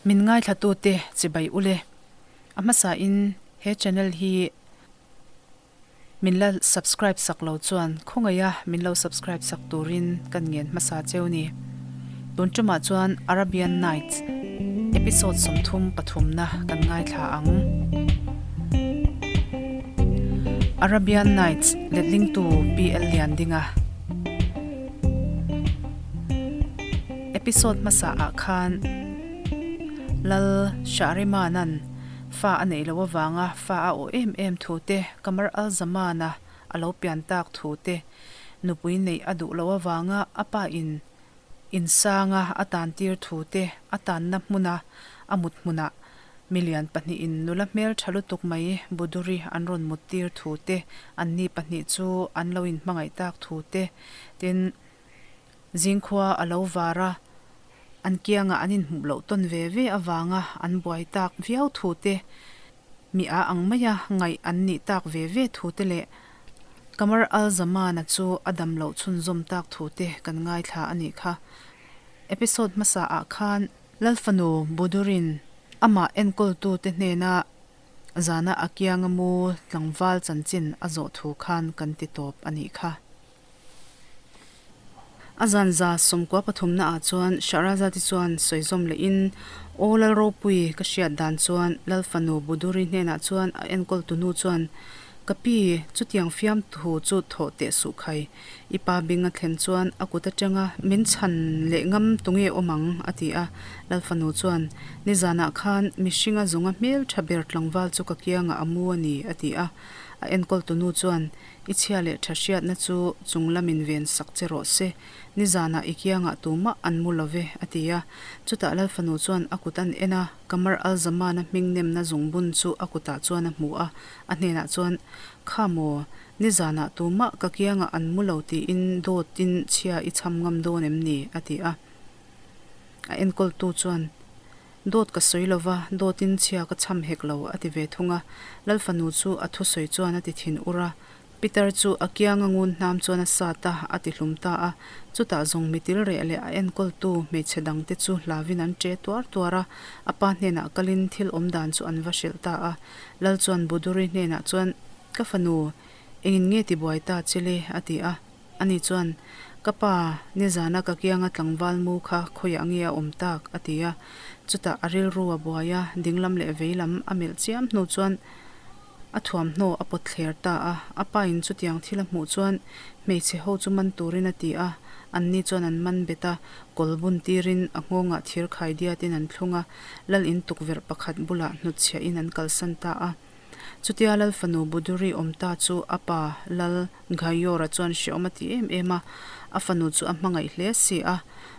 Min ngaithlatute chibai ule. A hmasain he channel hi min la subscribe sak lo chuan khawngaiha min lo subscribe sak turin kan ngen hmasa cheu ni. Tun tumah chuan Arabian Nights episode 33 na kan ngaithla ang. Arabian Nights letlingtu PL Liandinga. Episode hmasa ah khan Lal Shahriman-a'n fa a neih loh avanga fa a awh em em thu te, Qamar al-Zaman-a a lo pian tak thu te, nupui neih a duh loh avanga a pa in insanga a tan tir thu te, a tanna hmuna a mut hmunah milian pahnihin nula hmel tha lutuk mai Buduri an rawn mut tir thu te, anni pahnih chu an lo inhmangaih tak thu te, tin, Zingkhua a lo var a, an kiangah an inhmuh loh tawn ve ve avanga an buai tak viau thu te, mi a ang maia ngaih an nih tak ve ve thu te leh Qamar al-Zaman-a chu a dam loh chhunzawm tak thu te kan ngaithla a nih kha. Episode hmasa ah khan Lalfanu Budurin amah enkawltute hnena zana a kianga mu tlangval chanchin a zawh thu khan kan ti tawp a nih kha. A zan za 13 naah chuan Shahrazad-i chuan sawi zawm lehin, Aw Lal ropui, ka hriat dan chuan Lal fanu Buduri hnenah chuan a enkawl tunu chuan, Ka pi, chutiang fiamthu chu thawh teh suh khai. I pa bing a thlen chuan a kut atanga min chhan leh ngam tunge awm ang? a ti a. Lal fanu chuan, Nizanah khan mihringa zawnga hmel tha ber tlangval chu ka kiangah a mu a ni, a ti a. A enkawl tunu chuan, I chhia leh tha hriatna chu chung lamin ven sak che rawh se, nizanah i kiangah tumah an mu lo ve, a ti a. Chutah Lal fanu chuan a kut an en a, Qamar al-Zaman-a hming nemna zungbun chu a kutah chuan a hmu a, a hnenah chuan, Kha maw, nizanah tumah ka kiangah an mu lo tiin dawtin chhia i chham ngam dawn em ni? a ti a. A enkawltu chuan, Dawt ka sawi lo va, dawtin chhia ka chham hek lo, a ti ve thung a. Lal fanu chu a thusawi chuan a ti thin ur a. Peter chu a kianga ngun hnam chuan a sat a, a ti hlum ta a. Chutah zawng mitil reh leh a enkawltu hmeichhe dangte chu hlavin an ṭe tuar tuar a. A pa hnenah kalin thil awm dan chu an va hrilh ta a. Lal chuan Buduri hnenah chuan, Ka fanu, engin nge tibuai ta che le? a ti a. Ani chuan, Ka pa, nizana ka kianga tlangval mu kha khawiah nge a awm tak? a ti a. Chutah a rilru a buai a, dinglam leh veilam a melh chiam hnu chuan a thuamhnaw a pawt thler ta a. A pain chutiang thil a hmuh chuan hmeichhe ho chu man turin a ti a, anni chuan an man bet a, kawl bun tirin a nghawngah thir khai diatin an thlung a, lal in tukverh pakhat bulah hnutchhiahin an kalsan ta a. Chutia Lal fanu Buduri awm ta chu a pa Lal Ghayora chuan hreawm a ti em em a, a fanu chu a hmangaih hle si a.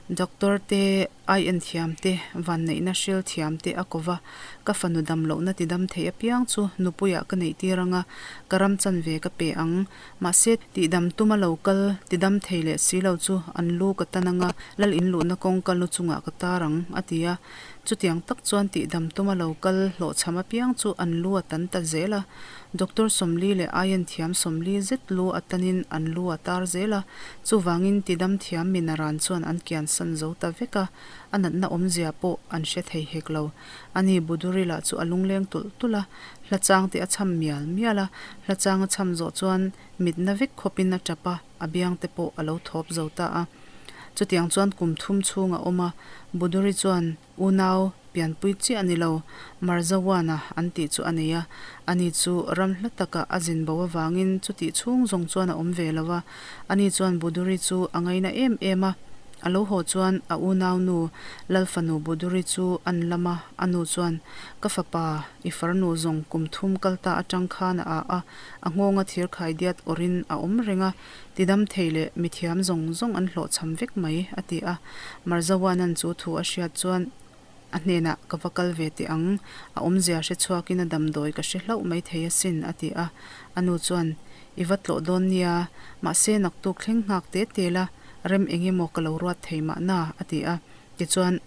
Doctor te, ai en thiam te, vanneihna hril thiam te a ko va, ka fanu dam lohna ti dam thei apiang chu nupuiah ka neih tir ang a, ka ram chanve ka pe ang. Mahse, tihdam tuma lo kal ti dam thei leh si lo chu an lu ka tan ang a, Lal in luhna kawngka lu chungah ka tar ang, a ti a. Chutiang tak chuan tihdam tuma lo kal hlawhchham apiang chu an lu a tan ta zel a. Doctor 40 leh aian thiam 40 zet lu a tanin an lu a tar zel a. Chuvangin tidam thiam mi naran chuan an kiansan zo ta vek a, a natna awmzia pawh an hre thei hek lo. Ani Buduri lah chu a lungleng tulh tulh a, hla chang te a chham mial mial a, hla chang a chham zawh chuan mitna vek khawpin a tap a, a biang te pawh a lo thawp zo ta a. Chutiang chuan kum thum chhung a awm a, Buduri chuan unau pianpui chiah a ni lo, Marzawana an tih chu a nei a, ani chu ram hla takah a zin bo avangin chutih chhung zawng chuan a awm ve lo a, ani chuan Buduri chu a ngaina em em a, a lo haw chuan a unaunu Lalfanu Buduri chu an lam a, a nu chuan, Ka fapa, i farnu zawng kum thum kal ta atang khan a a a, a nghawnga thir khai diat awrhin a awm reng a, Tidam thei leh mithiam zawng zawng an hlawhchham vek mai, a ti a. Marzawanan chu thu a hriat chuan a hnenah, Ka va kal ve teh ang, a awmzia hre chhuakin a damdawi ka hre hlauh mai thei asin, a ti a. A nu chuan, I va tlawh dawn nia, mahse naktuk thleng nghak te te la, rem eng emaw ka lo ruat thei mahna, a ti a. Tichuan,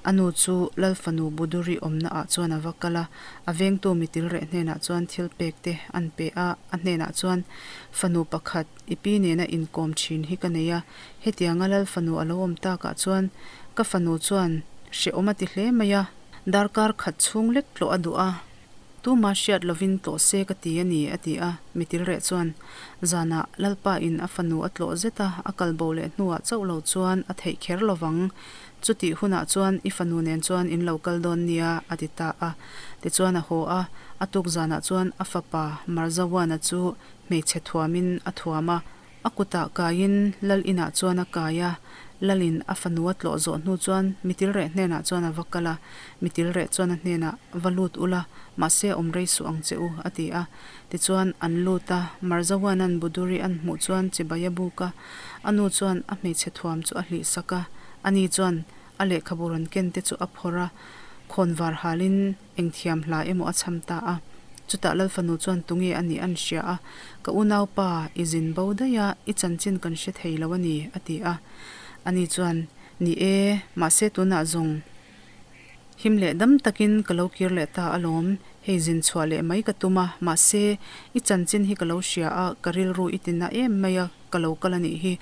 a nu chu Lal fanu Buduri awmna ah chuan a va kal a, a vengtu mitil reh hnenah chuan thil pek te an pe a, a hnenah chuan, Fanu pakhat, i pi nena inkawm thin hi ka nei a, hetianga Lal fanu a lo awm takah chuan ka fanu chuan hrehawm a ti hle mai a. Darkar khat chhung lek tlawh a duh a. Tuma hriat lovin tlawh se ka ti a ni, a ti a. Mitilreh chuan, Zanah Lalpa in a fanu a tlawh zet a, a kal bo leh hnuah chauh lo chuan a theih kher lovang. Chutih hunah chuan i fanu nen chuan in lo kal dawn nia, a ti ta a. Tichuan a haw a, a tuk zanah chuan a fapa Marzawana chu hmeichhe thuamin a thuam a. A kutah kaiin Lal inah chuan a kai a, Lalin a fanu a tlawh zawh hnu chuan Mitilreh hnenah chuan a va kal a, Mitilreh chuan a hnenah, Va lut ula, mahse awm rei suh ang che u, a ti a. Tichuan an lut a, Marzawanan Buduri an hmuh chuan chibai a buk a, a nu chuan a hmeichhe thuam chu a hlih sak a, ani chuan a lehkhabu rawn ken te chu a phawrh a, khawnvar halin, Engthiam hla emaw a chham ta a. Chutah Lalfanu chuan tunge a nih an hria a, Ka unaupa, i zin bo daih a, i chanchin kan hre thei lo a ni, a ti a. Ani chuan, Ni e, mahse tunah zawng him leh dam takin ka lo kir leh ta alawm, hei zin chhuah leh mai ka tum a, mahse i chanchin hi ka lo hria a, ka rilru i tina em mai a, ka lo kal a nih hi.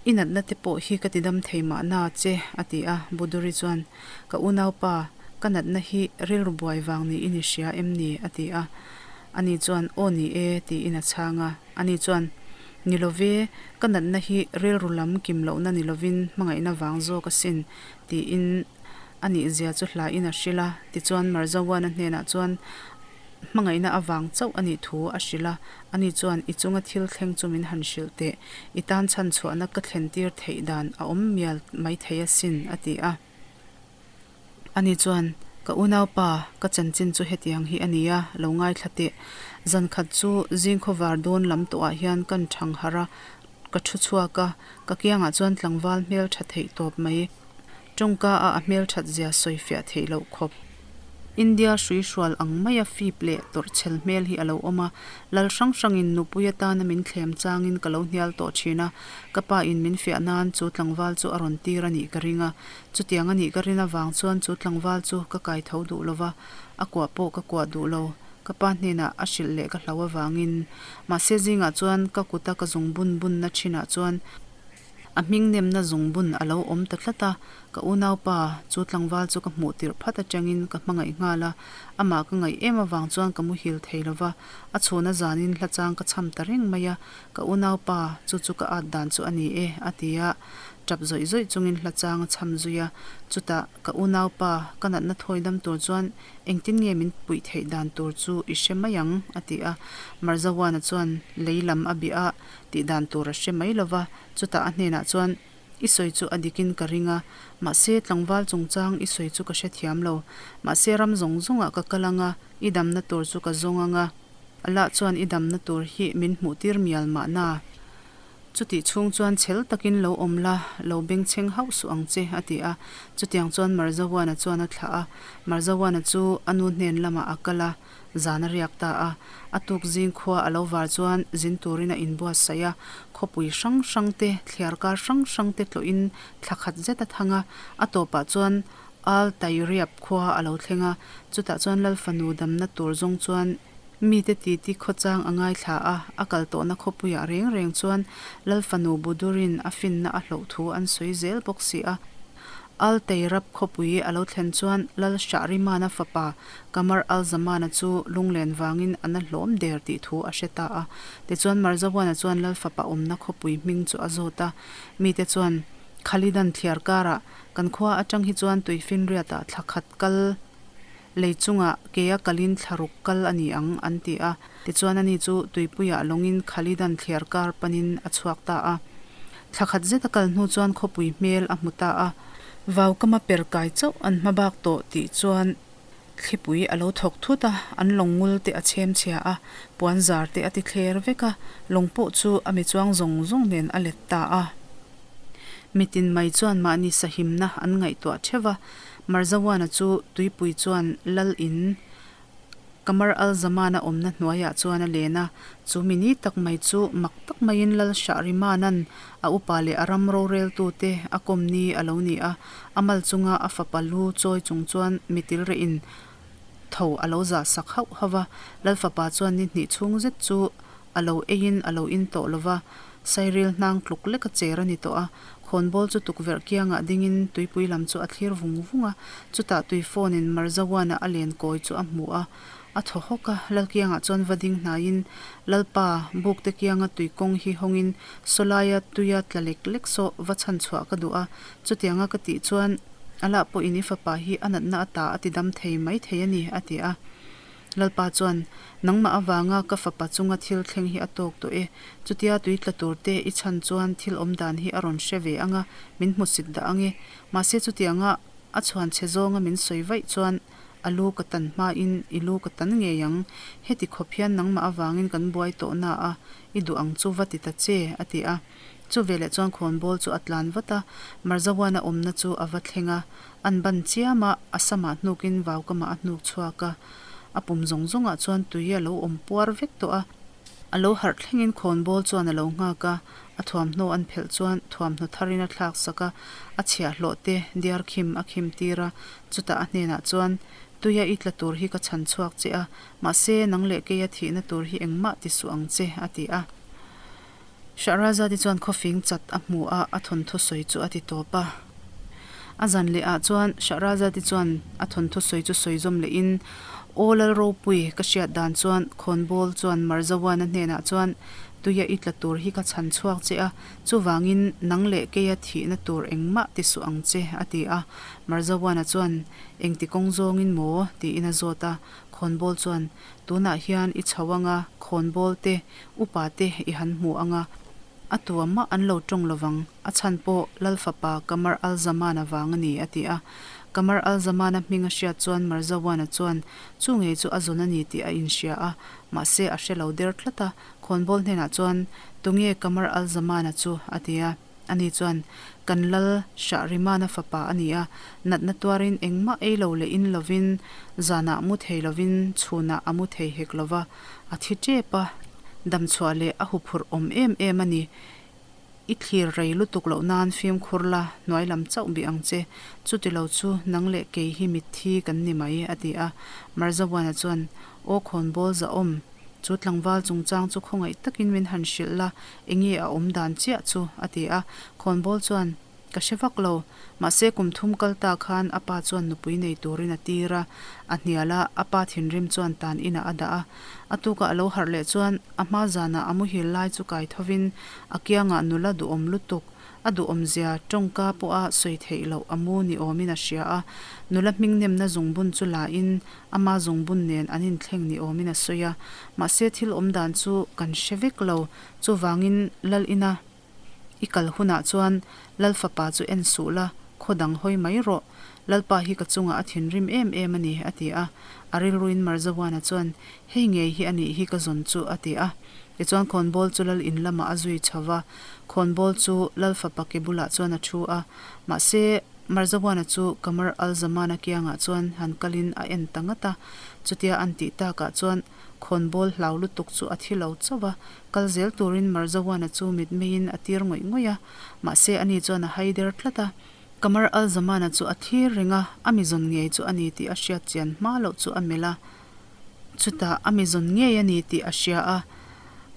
I natna te pawh hi ka ti dam thei mahna che, a ti a. Buduri chuan, Ka unaupa, ka natna hi rilru buai vang niin i hria em ni? a ti a. Ani chuan, Aw ni e, tiin a chhang a. Ani chuan, Ni lo ve, ka natna hi rilru lam kim lohna ni lovin hmangaihna vang zawk asin, tiin a nihzia chu hlain a hrilh a. Tichuan Marzawana hnenah chuan, Hmangaihna avang chauh a nih thu a hrilh a, ani chuan i chunga thil thleng chu min han hrilh teh, i tan chhan chhuahna ka thlen tir theih dan a awm mial mai thei asin, a ti a. Ani chuan, Ka unaupa, ka chanchin chu hetiang hi a ni a, lo ngaithla teh. Zan khat chu zing khawvar dawn lam tawhah hian kan thang harh a, ka thu chhuak a, ka kiangah chuan tlangval hmel tha theih tawp mai. Tawngka a a hmelthat zia sawi fiah theih loh khawp. India hrui hrual ang maia fip leh tawrhchhel hmel hi a lo awm a, lal hrang hrangin nupui atana min thlem changin ka lo hnial tawh thin a, ka pa in min fiah nan chu tlangval chu a rawn tir a nih ka ring a, chutiang a nih ka rin avang chuan chu tlangval chu ka kai tho duh lova, a kuah pawh ka kuah duh lo, ka pa hnenah a hrilh leh ka hlau avangin. Mahse zingah chuan ka kuta ka zung bun bunna thinah chuan. A hming nemna zungbun a lo awm ta tlat a, ka unaupa, chu tlangval chu ka hmuh tirh phat atangin ka hmangaih nghal a, amah ka ngaih em avang chuan ka muhil thei lo va, a chhuna zanin hla chang ka chham ta reng mai a, ka unaupa, chu chu ka at dan chu a ni e, a ti a, tap zawih zawih chungin hla chang a chham zui a, chutah, ka unaupa, ka natna thawi dam tur chuan engtin nge min puih theih dan tur chu i hre mai ang, a ti a, Marzawana chuan lei lam a bih a, Tih dan tur a hre mai lo va, chutah a hnenah chuan, I sawi chu a dikin ka ring a, mahse tlangval chungchang i sawi chu ka hrethiam lo. Mahse ram zawng zawngah ka kal ang a, i damna tur chu ka zawng ang a. Allah chuan i damna tur hi min hmuhtir mial mahna. Chutih chhung chuan chhel takin lo awm la, lo bengchheng hauh suh ang che, a ti a. Chutiang chuan Marzawana chuan a thlah a. Marzawana chu a nu hnen lamah a kal a. Zan a riak ta a, a tuk zing khua a lo var chuan zin turin a inbuatsaih a, khawpui hrang hrang te, thliar kar hrang hrang te tlawhin thla khat zet a thang a, a tawpah chuan Al Tairiap khua a lo thleng a, chutah chuan Lal fanu damna tur zawng chuan mite titi khawchang a ngaithla a, a kal tawhna khawpuiah reng reng chuan Lal fanu Budurin a finna a hloh thu an sawi zel bawk si a. Al Tairap khawpui a lo thlen chuan Lal Shahrimana fapa Qamar al-Zamana chu lunglen vangin a na hlawm der tih thu a hre ta a. Tichuan Marzawana chuan Lal fapa awmna khawpui hming chu a zawt a. Mite chuan, Khalidan thliar karah kan khua atang hi chuan tuifinriatah thla khat kal lei chungah kea kalin thla ruk kal a ni ang, an ti a. Tichuan ani chu tuipuiah lawngin Khalidan thliar kar panin a chhuak ta a. Thla khat zet a kal hnu chuan khawpui hmel a hmu ta a. Vaukama per kai chauh an hma bak tawh tih chuan thlipui a lo thawk thut a, an lawng ngul te a chhem chhia a, puan zar te a ti thler vek a, lawng pawh chu a mi chuang zawng zawng nen a let ta a. Mitin mai chuan mahni sahimna an ngaihtuah theuh a, Marzawana chu tuipui chuan lal in Qamar al-Zaman-a awmna hnuaiah chuan a len a, chu mi ni tak mai chu mak tak maiin Lal Shahriman-a'n a upa leh a ram roreltute a kawm ni a lo ni a, a mal chunga a fapa lu chawi chung chuan mitilrehin tho a lo zah sak hauh hauh va. Lal fapa chuan ni hnih chhung zet chu a lo eiin a lo in tawh lo va, sairil hnang tluk leka cher a ni tawh a. Khawnbawl chu tukverh kiangah dingin tuipui lam chu a thlir vung vung a, chutah tui phone in Marzawana a len kawi chu a hmu a. A thaw hawk a, Lal kiangah chuan va ding hnaiin, Lalpa, bukte kianga tui kawng hi hawngin sawlaia tuia tla lek lek saw va chhan chhuah ka duh a, chutianga ka tih chuan Allah pawhin i fapa hi a natna ata a ti dam thei mai thei a ni, a ti a. Lalpa chuan, Nangmah avanga ka fapa chunga thil thleng hi a tawk tawh e. Chutia tui tla tur te i chhan chuan thil awm dan hi a rawn hre ve ang a, min hmusit dah ang e. Mahse chutianga a chhuan chhe zawnga min sawi vaih chuan a lu ka tan hmain i lu ka tan ngei ang. Heti khawp hian nangmah avangin kan buai tawh na a, i duh ang chu va ti ta che, a ti a. Chu veleh chuan khawnbawl chu a tlan vat a, Marzawana awmna chu a va thleng a. An ban chiam a, a samah hnukin vaukamah a hnuk chhuak a. A pum zawng zawngah chuan tui a lo awm puar vek tawh a. A lo harh thlengin khawnbawl chuan a lo nghak a, a thuamhnaw an phelh chuan thuamhnaw tharin a thlak sak a, a chhiahhlawh te diar khim a khim tir a, chutah a hnenah chuan, Tuia i tla tur hi ka chhan chhuak che a, mahse nang leh keia thihna tur hi engmah ti suh ang che, a ti a. Shahrazad-i chuan khawfing chat a hmu a, a thawnthu sawi chu a ti tawp a. A zan leh ah chuan Shahrazad-i chuan a thawnthu sawi chu sawi zawm lehin, Aw Lal ropui, ka hriat dan chuan khawnbawl chuan Marzawana hnenah chuan tuia i tla tur hi ka chhan chhuak che a, chuvangin nang leh keia thihna tur engmah ti suh ang che, a ti a. Marzawana chuan, Engti kawng zawngin maw? tiin a zawt a. Khawnbawl chuan, Tunah hian i chho anga khawnbawl te, upa te i han hmu ang a, a tua mah an lo tawng lovang, a chhan pawh Lal fapa Qamar al-Zaman avang a ni, a ti a. Qamar al-Zaman-a hming a hriat chuan Marzawan-a chuan chu ngei chu a zawn a ni tih a inhria a, mahse a hre lo der tlat a, khawnbawl hnenah chuan, Tunge Qamar al-Zaman-a chu? a ti a. Ani chuan, Kan Lal Shahriman-a fapa a ni a, natna tuarin engmah ei lo leh in lovin, zanah mu thei lovin chhunah a mu thei hek lo va, a thi tep a, damchhuah leh a huphurh awm em em a ni. I thlir rei lutuk loh nan fimkhur la, hnuai lam chauh bih ang che, chuti lo chu nang leh kei hi mitthi kan ni mai, a ti a. Marzawana chuan, Aw khawnbawl zahawm, chu tlangval chungchang chu khawngaih takin min han hrilh la, Enge a awm dan chiah chu? a ti a. Khawnbawl chuan, Ka hre vak lo. Mahse kum thum kal ta khan a pa chuan nupui nei turin a tir a. A hnial a, a pa thinrim chuan tan inah a dah a. A tukah a lo harh leh chuan a hma zanah a muhil lai chu kai thovin a kiangah nula duhawm lutuk, a duhawmzia tawngka pawha sawi theih loh a mu ni awmin a hria a. Nula hmingnemna zungbun chu la in Ama zungbun nen an inthleng ni awmin a sawi a, mahse thil awm dan chu kan hre vek lo. Chuvangin Lal ina i kal hunah chuan Lal fapa chu en suh la, khaw dang hawi mai rawh. Lalpa hi ka chungah a thinrim em em a ni, a ti a. A rilruin Marzawana chuan, Hei ngei hi a nih hi ka zawn chu, a ti a. Tichuan khawnbawl chu Lal in lamah a zui chho va, khawnbawl chu Lal fapa ke bulah chuan a thu a, mahse, Marzawana chu Qamar al-Zaman-a kiangah chuan han kalin a en ta ngat a, chutia an tih takah chuan khawnbawl hlau lutuk chu a thi lo chauh a, kal zel turin Marzawana chu mitmeiin a tir ngawih ngawih a, mahse ani chuan a hai der tlat a. Qamar al-Zaman-a chu a thlir reng a, a mi zawn ngei chu a ni tih a hriat chian hma loh chu a melh a. Chutah a mi zawn ngei a ni tih a hria a,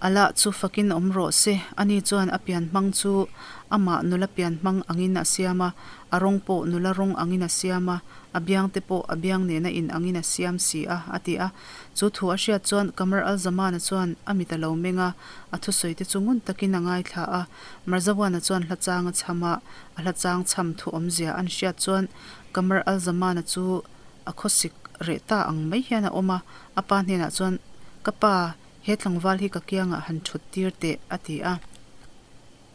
Allah chu fakin awm rawh se, ani chuan a pian hmang chu amah nula pian hmang angin a siam a, a rawng pawh nula rawng angin a siam a, a biang te pawh a biang nena in angin a siam si a, a ti a. Chu thu a hriat chuan Qamar al-Zaman-a chuan a mit a lo meng a, a thusawi te chu ngun takin a ngaithla a. Marzawan-a chuan hla chang a chham a, a hla chang chham thu awmzia an hriat chuan Qamar al-Zaman-a chu A khawsik reh ta ang mai hian a awm a, a pa hnenah chuan, Ka pa, he tlangval hi ka kiangah han thut tir teh, a ti a.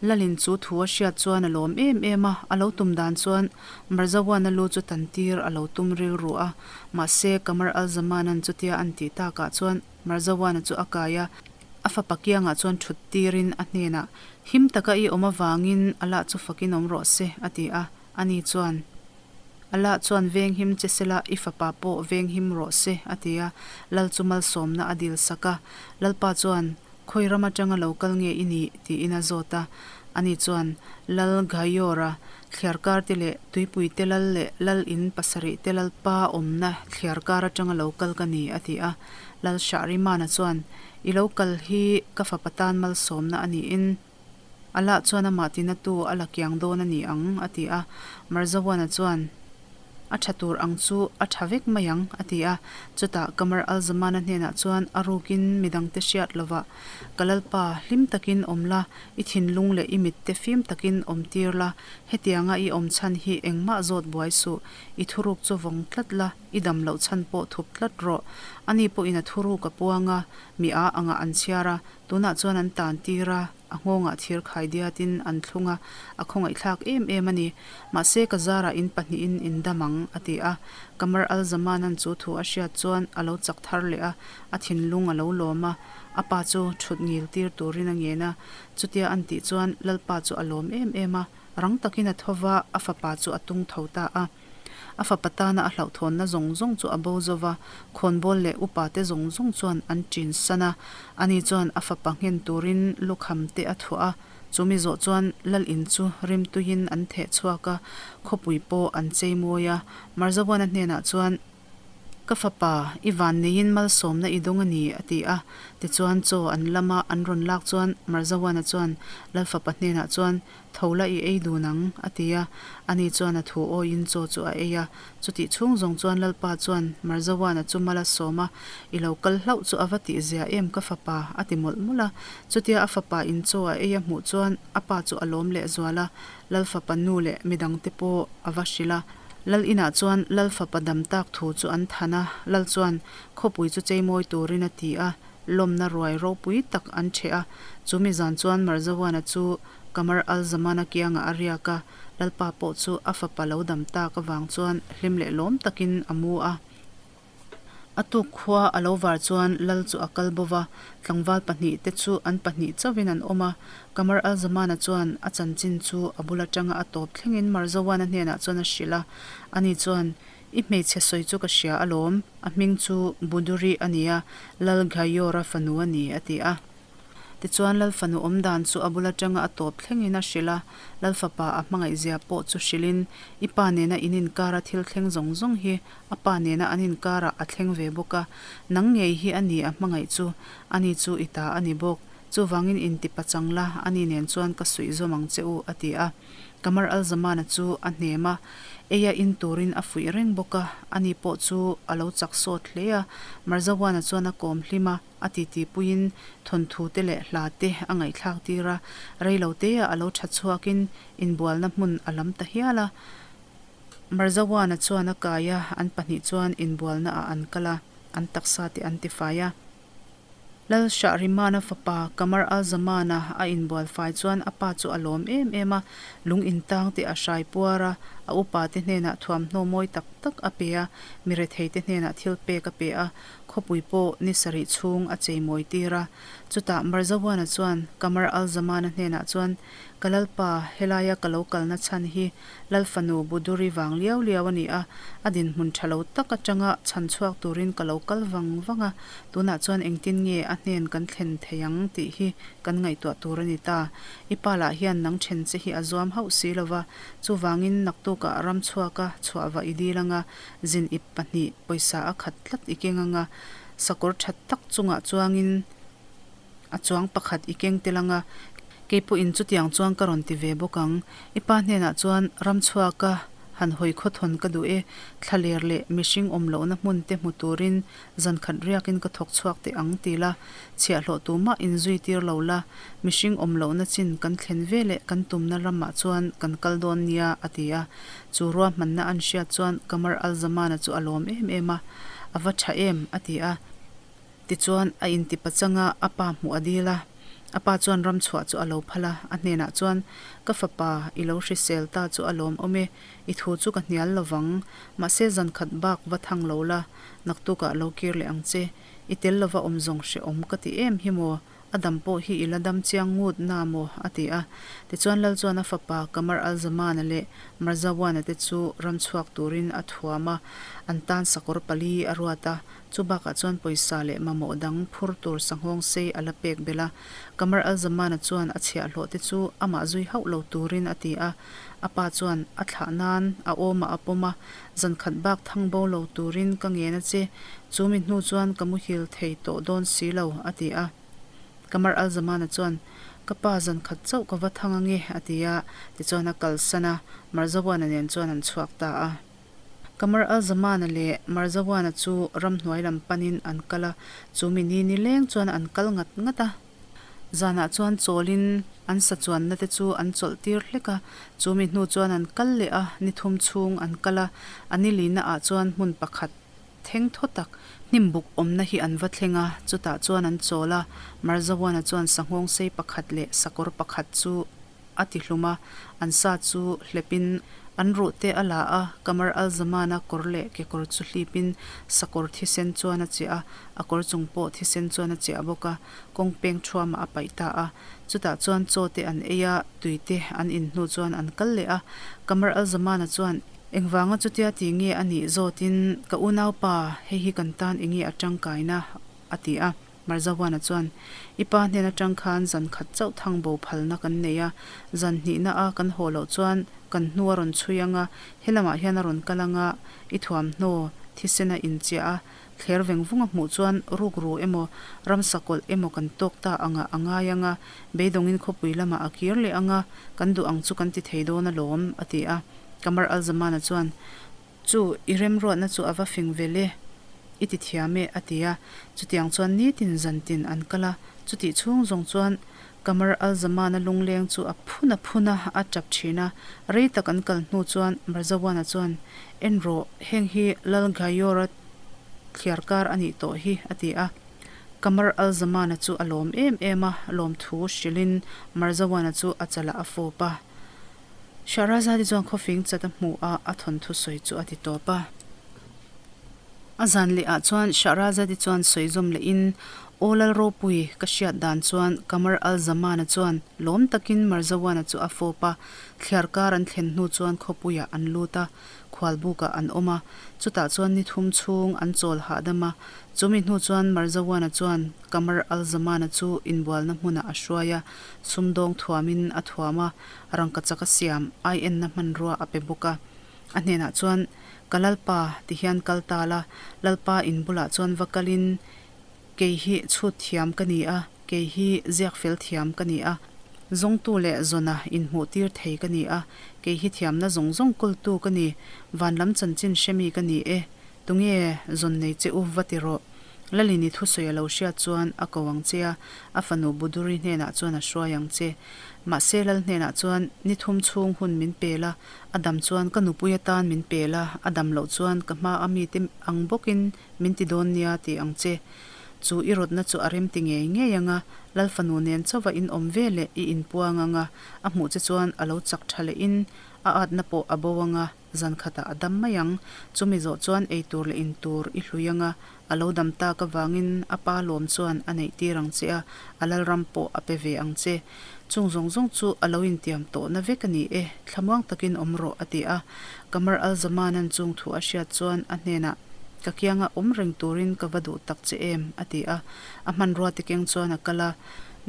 Lalin chu thu a hriat chuan a lawm em em a, a lo tum dan chuan Marzawana lu chu tan tir a lo tum rilru a, mahse Qamar al-Zamanan chutia an tih takah chuan Marzawana chu a kai a, a fapa kiangah chuan thut tirin a hnenah, Him taka i awm avangin Allah chu fakin awm rawh se, a ti a, ani chuan, Allah chuan venghim che sela i fapa pawh venghim rawh se, a ti a. Lal chu malsawmna a dil sak a. Lalpa chuan, Khawi ram atanga lo kal nge i nih? tiin a zawt a. Ani chuan, Lal Gaiora, thliarkar te leh tuipui te lal leh lal in pasarih te lalpa awmna thliarkar atanga lo kal ka ni, a ti a. Lal Shahrimana chuan, I lo kal hi ka fapa tan malsawmna a niin. Allah chuan amah tinatu a la kiang dawn a ni ang, a ti a. Marzawana chuan, A tha tur ang chu a tha vek mai ang, a ti a. Chutah Qamar al-Zamana hnenah chuan a rukin midangte hriat lovah, Ka Lalpa, hlim takin awm la, i thinlung leh i mitte fim takin awm tir la, hetianga i awm chhan hi engmah zawt buai suh, i thuruk chu vawng tlat la, i dam loh chhan pawh thup tlat rawh. Ani pawhin a thuruk a puang a, mi a angah an chhiar a, tunah chuan an tan tir a. A nghawngah thir khai diatin an thlung a, a khawngaihthlak em em a ni. Mahse ka zarah in pahnihin in dam ang, a ti a. Qamar al-Zamanan chu thu a hriat chuan a lo chak thar leh a, a thinlung a lo lawm a. A pa chu thut ngil tir turin a ngen a. Chutia an tih chuan Lalpa chu a lawm em em a, rang takin a tho va, a fapa chu a tung tho ta a. A fapa tana a hlauhthawnna zawng zawng chu a bo zo va, khawnbawl leh upa te zawng zawng chuan an ṭin san a. Ani chuan a fapa nghen turin lukham te a thuah a, chumi zawh chuan lal in chu rimtuiin an theh chhuak a, khawpui pawh an chei mawi a. Marzawana hnenah chuan, Ka fapa, i van neiin malsawmna i dawng a ni, a ti a. Tichuan chaw an lama an rawn lak chuan Marzawana chuan lal fapa hnenah chuan, Tho la i ei dun ang, a ti a. Ani chuan a thu awiin chaw chu a ei a. Chutih chhung zawng chuan Lalpa chuan Marzawana chu mal a sawm a, I lo kal hlauh chu a va tih zia em ka fapa, a ti mawlh mawlh a. Chutia a fapa in chaw a ei a hmuh chuan a pa chu a lawm leh zual a, Lal fapa nu leh midangte pawh a va hrilh a. Lal inah chuan Lal fapa dam tak thu chu an than a, Lal chuan khawpui chu cheimawi turin a ti a, lawmna ruai ropui tak an ṭheh a. Chu mi zan chuan Marzawana chu Qamar al-Zaman-a kiangah a riak a, Lalpa pawh chu a fapa lo dam tak avang chuan hlim leh lawm takin a mu a. A tuk khua a lo var chuan Lal chu a kal bova, tlangval pahnihte chu an pahnih chauhin an awm a. Qamar al-Zaman-a chuan a chanchin chu a bul atanga a tawp thlengin Marzawan-a hnenah chuan a hrilh a, ani chuan, I hmeichhe sawi chu ka hria alawm, a hming chu Buduri a ni a, Lal Ghayor-a fanu a ni, a ti a. Tichuan Lal fanu awm dan chu a bul atanga a tawp thlengin a hrilh a, Lal fapa a hmangaihzia pawh chu hrilhin, I pa nena in inkara thil thleng zawng zawng hi a pa nena an inkarah a thleng ve bawk a, nang ngei hi a ni a hmangaih chu, ani chu i ta a ni bawk. Chuvangin inti pachang la, ani nen chuan ka suih zawm ang che u, a ti a. Qamar al-Zamana chu a hnem a, ei a in turin a fuih reng bawk a, ani pawh chu a lo chak sawt hle a, Marzawana chuan a kawm hlim a. A titi puiin thawnthu te leh hla te a ngaihthlak tir a, rei lo te ah a lo tha chhuakin inbualna hmun a lam ta hial a. Marzawana chuan a kai a, an pahnih chuan inbualna ah an kal a, an taksa te an tifai a. Lal Shahrimana fapa Qamar al-Zamana a inbual fai chuan a pa chu a lawm em em a, lung intang te a hrai puar a, a upa te hnenah thuamhnaw mawi tak tak a pe a, mi rethei te hnenah thil pek a pe a, Khawpui pawh ni sarih chhung a cheimawi tir a. Chutah Marzawana chuan Qamar al-Zamana hnenah chuan, Ka lalpa, helaia ka lo kalna chhan hi Lal fanu Buduri vang liau liau a ni a, a dinhmun tha lo tak atanga chhan chhuak turin ka lo kal vang vang a, tunah chuan engtin nge a hnen kan thlen thei ang tih hi kan ngaihtuah tur a ni ta. I pa lah hian nang then che hi a zuam hauh si lova, chuvangin naktukah ram chhuaka chhuahva i dil anga, Zin ip pahnih pawisa a khat tlat i keng anga, sakawr tha tak chungah chuangin a chuang pakhat i keng tel anga, kei pawhin chutiang chuan ka rawn ti ve bawk ang. I pa hnenah chuan ram chhuaka han hawi khawthawn ka duh e, thlaler leh mihring awm lohna hmun te hmu turin zan khat riakin ka thawk chhuak teh ang ti la, chhiahhlawh tumah inzui tir lo la, mihring awm lohna chin kan thlen ve leh kan tumna ramah chuan kan kal dawn nia, a ti a. Chu ruahmanna an hriat chuan Qamar al-Zamana chu a lawm em em a, A va tha em? a ti a. Tichuan a intipachang a, a pa hmuh a dil a. A pa chuan ram chhuah chu a lo phal a, a hnenah chuan, Ka fapa, i lo hrisel ta chu a lawm awm e, i thu chu ka hnial lo vang. Mahse zan khat bak va thang lo la, naktukah lo kir leh ang che. I tel lova awm zawng hrehawm ka ti em hi maw? A dam pawh hi i la dam chiang ngut na maw? a ti a. Tichuan Lal chuan a fapa Qamar al-Zamana leh Marzawana te chu ram chhuak turin a thuam a, an tan sakawr pali a ruat a. Chu bakah chuan pawisa leh mamawh dang phur tur sanghawng sei a la pek belh a. Qamar al-Zamana chuan a chhiahhlawh te chu amah zui hauh lo turin a ti a. A pa chuan a thlah nan a awmah a pawm a, Zankhat bak thang bo lo turin ka ngen a che, chu mi hnu chuan ka muhil thei tawh dawn si lo, a ti a. Qamar al-Zamana chuan, Ka pa zan khat chauh ka va thang ange, a ti a. Tichuan a kalsan a, Marzawana nen chuan an chhuak ta a. Qamar al-Zamana leh Marzawana chu ramhnuai lam panin an kal a, chu mi ni nileng chuan an kal ngat ngat a. Zanah chuan chawlin an sa chuanna te chu an chawlh tir hlek a, chu mi hnu chuan an kal leh a, ni thum chhung an kal a, a ni lina ah chuan hmun pakhat theng thaw tak hnim buk awmna hi an va thleng a, chutah chuan an chawl a, Marzawana chuan sanghawng sei pakhat leh sakawr pakhat chu a ti hlum a, an sa chu hlepin an ruh te a la a, Qamar al-Zaman-a kawr leh kekawr chu hlipin sakawr thisen chuan a chiah a, a kawr chung pawh thisen chuan a chiah bawk a, kawng peng thuamah a paih ta a. Chutah chuan chaw te an ei a, tui te an in hnu chuan an kal leh a. Qamar al-Zaman-a chuan, Engvanga chutia ti nge a nih zawtin, Ka unaupa, hei hi kan tan enge a tangkaina? a ti a. Marzawana chuan, I pa hnen atang khan zan khat chauh thang bo phalna kan nei a, zan hnihna a kan haw loh chuan kan hnu a rawn chhui ang a, helamah hian a rawn kal ang a, i thuamhnaw thisen a inchiah a, thler veng vung a hmuh chuan rukru emaw ramsa kawlh emaw kan tawk ta angah a ngai ang a, beidawngin khawpui lamah a kir leh ang a, kan duh ang chu kan ti thei dawn alawm, a ti a. Qamar al-Zamana chuan, Chu i remruatna chu a va fing vel e, i ti thiam e, a ti a. Chutiang chuan nitin zantin an kal a, chutih chhung zawng chuan Qamar al-Zaman-a lungleng chu a phun a phun a, a tap thin a. Rei tak an kal hnu chuan Marzawana chuan, En rawh, heng hi Lal Ghayor-a thliar kar a nih tawh hi, a ti a. Qamar al-Zaman-a chu a lawm em em a, lawmthu hrilhin Marzawana chu a chalah a fawp a. Shahrazadi chuan khawfing chat a hmu a, a thawnthu sawi chu a ti tawp a. A zan leh ah chuan Shahrazadi chuan sawi zawm leh in, Aw Lal Ropui, ka hriat dan chuan Qamar al-Zamana chuan lawm takin Marzawana chu a fawp a, thliar kar an thlen hnu chuan khawpuiah an lut a, khualbukah an awm a, chutah chuan ni thum chhung an chawl hahdam a, chumi hnu chuan Marzawana chuan Qamar al-Zamana chu inbualna hmunah a hruai a, sumdawng thuamin a thuam a, rangkachak a siam, ai enna hmanrua a pe bawk a. A hnenah chuan, Ka Lalpa, ti hian kal ta la, Lalpa in bulah chuan va kalin, Kei hi chhut thiam ka ni a, kei hi ziak fel thiam ka ni a, zawngtu leh zawna inhmuh tir thei ka ni a, kei hi thiamna zawng zawng kawltu ka ni, van lam chanchin hremi ka ni e, tunge zawn nei che u va ti rawh. Lalini thusawi a lo hriat chuan a ko ang che a, a fanu Buduri hnenah chuan a hruai ang che. Mahse Lal hnenah chuan, Ni thum chhung hun min pe la, a dam chuan ka nupui atan min pe la, a dam loh chuan ka hma a mite ang bawkin min ti dawn nia ti ang che. Chu i rawtna chu a rem ti ngei ngei ang a, Lal fanu nen chauva in awm ve leh i inpuang ang a, a hmuh che chuan a lo chak tha lehin a atna pawh a bo ang a. Zan khatah a dam mai ang. Chumi zawh chuan ei tur leh in tur i hlui ang a, a lo dam tak avangin a pa lawm chuan a neih tir ang che a, a lalram pawh a pe ve ang che. Chung zawng zawng chu a lo intiam tawhna vek a ni e, thlamuang takin awm rawh, a ti a. Qamar al-Zamanan chung thu a hriat chuan a hnenah, Ka kianga awm reng turin ka va duh tak che em? a ti a. A hmanrua te keng chuan a kal a.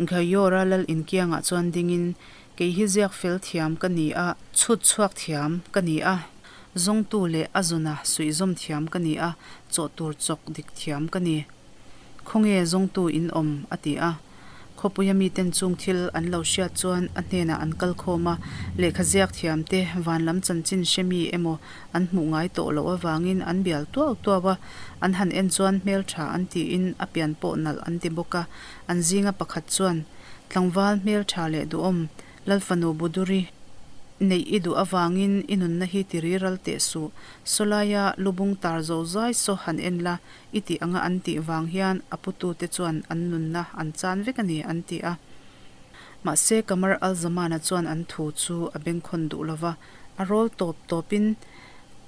Ghayora lal inkiangah chuan dingin Kei hi ziak fel thiam ka ni a, chhut chhuak thiam ka ni a, zawngtu leh a zuna suihzawm thiam ka ni a, chawh tur chawk dik thiam ka ni. Khawnge zawngtu in awm? a ti a. Khawpuia miten chung thil an lo hriat chuan a hnenah an kal khawm a, lehkha ziak thiam te van lam chanchin hre mi emaw an hmuh ngai tawh loh avangin an bial tuau tuau a, an han en chuan hmeltha an tiin a pian pawh nalh an ti bawk a, an zinga pakhat chuan Tlangval hmeltha leh duhawm, Lalfanu Buduri neih i duh avangin i nunna hi ti riral teh suh. Sawlaia lubung tar zo zai saw han en la, i tih anga an tih vang hian a putute chuan an nunna an chan vek a ni, an ti a. Mahse Qamar al-Zamana chuan an thu chu a bengkhawn duh lova, a rawl tawp tawpin,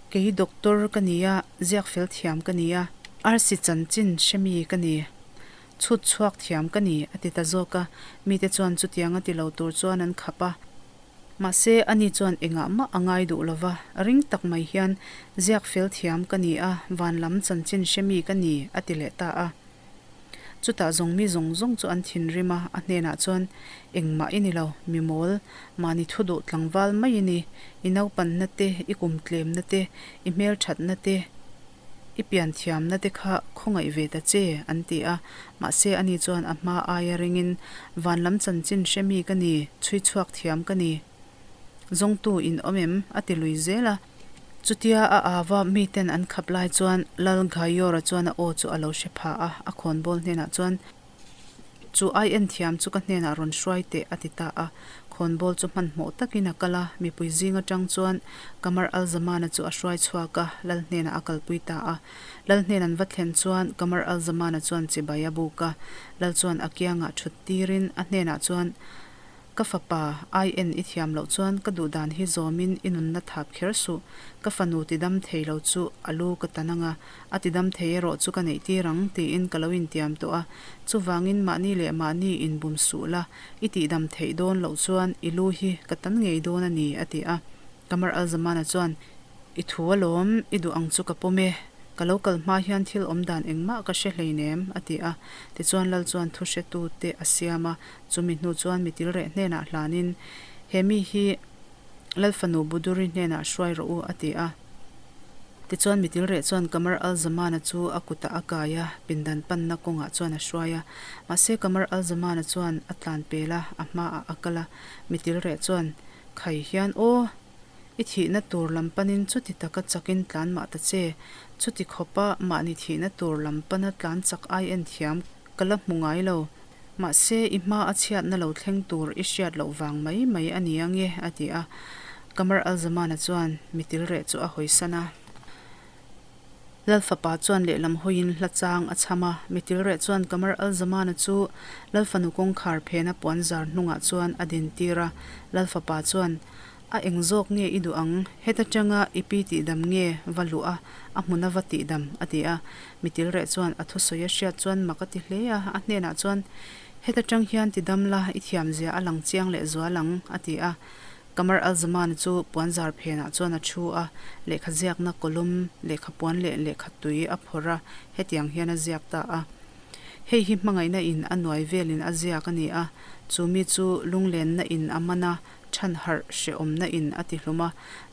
Kei doctor ka ni a, ziak fel thiam ka ni a, arsi chanchin hre mi ka ni. Chhut chhuak thiam ka ni, a ti ta zawk a. Mite chuan chutiang a ti lo tur chuan an khap a. Mahse, ani chuan engah mah a ngai duh lo va, ring tak mai hian, Ziak fel thiam ka ni a, van lam chanchin hre mi ka ni, a ti leh ta a. Chutah zawng mi zawng zawng chu an thinrim a, a hnenah chuan, Engmah i ni lo, mi mawl, mahni thu duh tlangval mai i ni, i naupanna te, i kum tlemna te, i hmelthatna te. I pian thiamna te kha khawngaih ve ta che, an ti a. Mahse ani chuan a hma aia ringin, Van lam chanchin hre mi ka ni, chhui chhuak thiam ka ni. Zawngtu in awm em? a ti lui zel a. Chutia a ava miten an khap lai chuan Lal Ghayora chuan a aw chu a lo hre pha a, a khawnbawl hnenah chuan, Chu ai en thiam chu ka hnenah rawn hruai teh, a ti ta a. Khawnbawl chu hmanhmawh takin a kal a, mipui zing atang chuan Qamar al-Zamana chu a hruai chhuak a, Lal hnenah a kalpui ta a. Lal hnen an va thlen chuan Qamar al-Zamana chuan chibai a buk a, Lal chuan a kiangah thut tirin a hnenah chuan, Ka fapa, ai en i thiam loh chuan ka duh dan hi zawmin i nunna thap kher suh. Ka fanu tidam thei lo chu a lu ka tan ang a, a tidam thei erawh chu ka neih tir ang tiin ka lo intiam tawh a. Chuvangin mahni leh mahni inbum suh la, i tihdam theih dawn loh chuan i lu hi ka tan ngei dawn a ni, a ti a. Qamar al-Zamana chuan, I thu alawm, i duh ang chu ka pawm e. Ka lo kal hma hian thil awm dan engmah ka hre hleinem, a ti a. Tichuan Lal chuan thu hretute a siam a, Chumi hnu chuan mi tilreh hnenah hlanin, He mi hi Lal fanu Buduri hnenah hruai rawh u, a ti a. Tichuan mi tilreh chuan Qamar al-Zamana chu a kutah a kai a, pindan panna kawngah chuan a hruai a. Mahse Qamar al-Zamana chuan a tlan pel a, a hmaah a kal a. Mi tilreh chuan, Khai hian aw! I thihna tur lam panin chuti taka chakin tlan mah ta che. Chuti khawpa mahni thihna tur lam pana tlan chak ai en thiam ka la hmu ngai lo. Mahse, i hma a chhiatna lo thleng tur i hriat loh vang mai mai a ni ange, a ti a. Qamar al-Zamana chuan mi tilreh chu a hawisan a. Lal fapa chuan lehlam hawiin hla chang a chham a. Mi tilreh chuan Qamar al-Zamana chu Lal fanu kawngkhar phena puan zar hnungah chuan a din tir a. Lal fapa chuan, A eng zawk nge i duh ang? Heta tanga i pi tihdam nge va luh a, a hmuna va tihdam? a ti a. Mitilreh chuan a thusawi a hriat chuan mak a ti hle a, a hnenah chuan, Heta tang hian tidam la, i thiamzia a lang chiang leh zual ang, a ti a. Qamar al-Zaman chu puanzar phenah chuan a thu a, lehkha ziakna kawlum, lehkha puan leh lehkha tui a phawrh a, hetiang hian a ziak ta a. Hei hi hmangaihna in a nuai velin a ziak a ni a, chu mi chu lunglenna in a man a, chhan harh hrehawmna in a ti hlum a,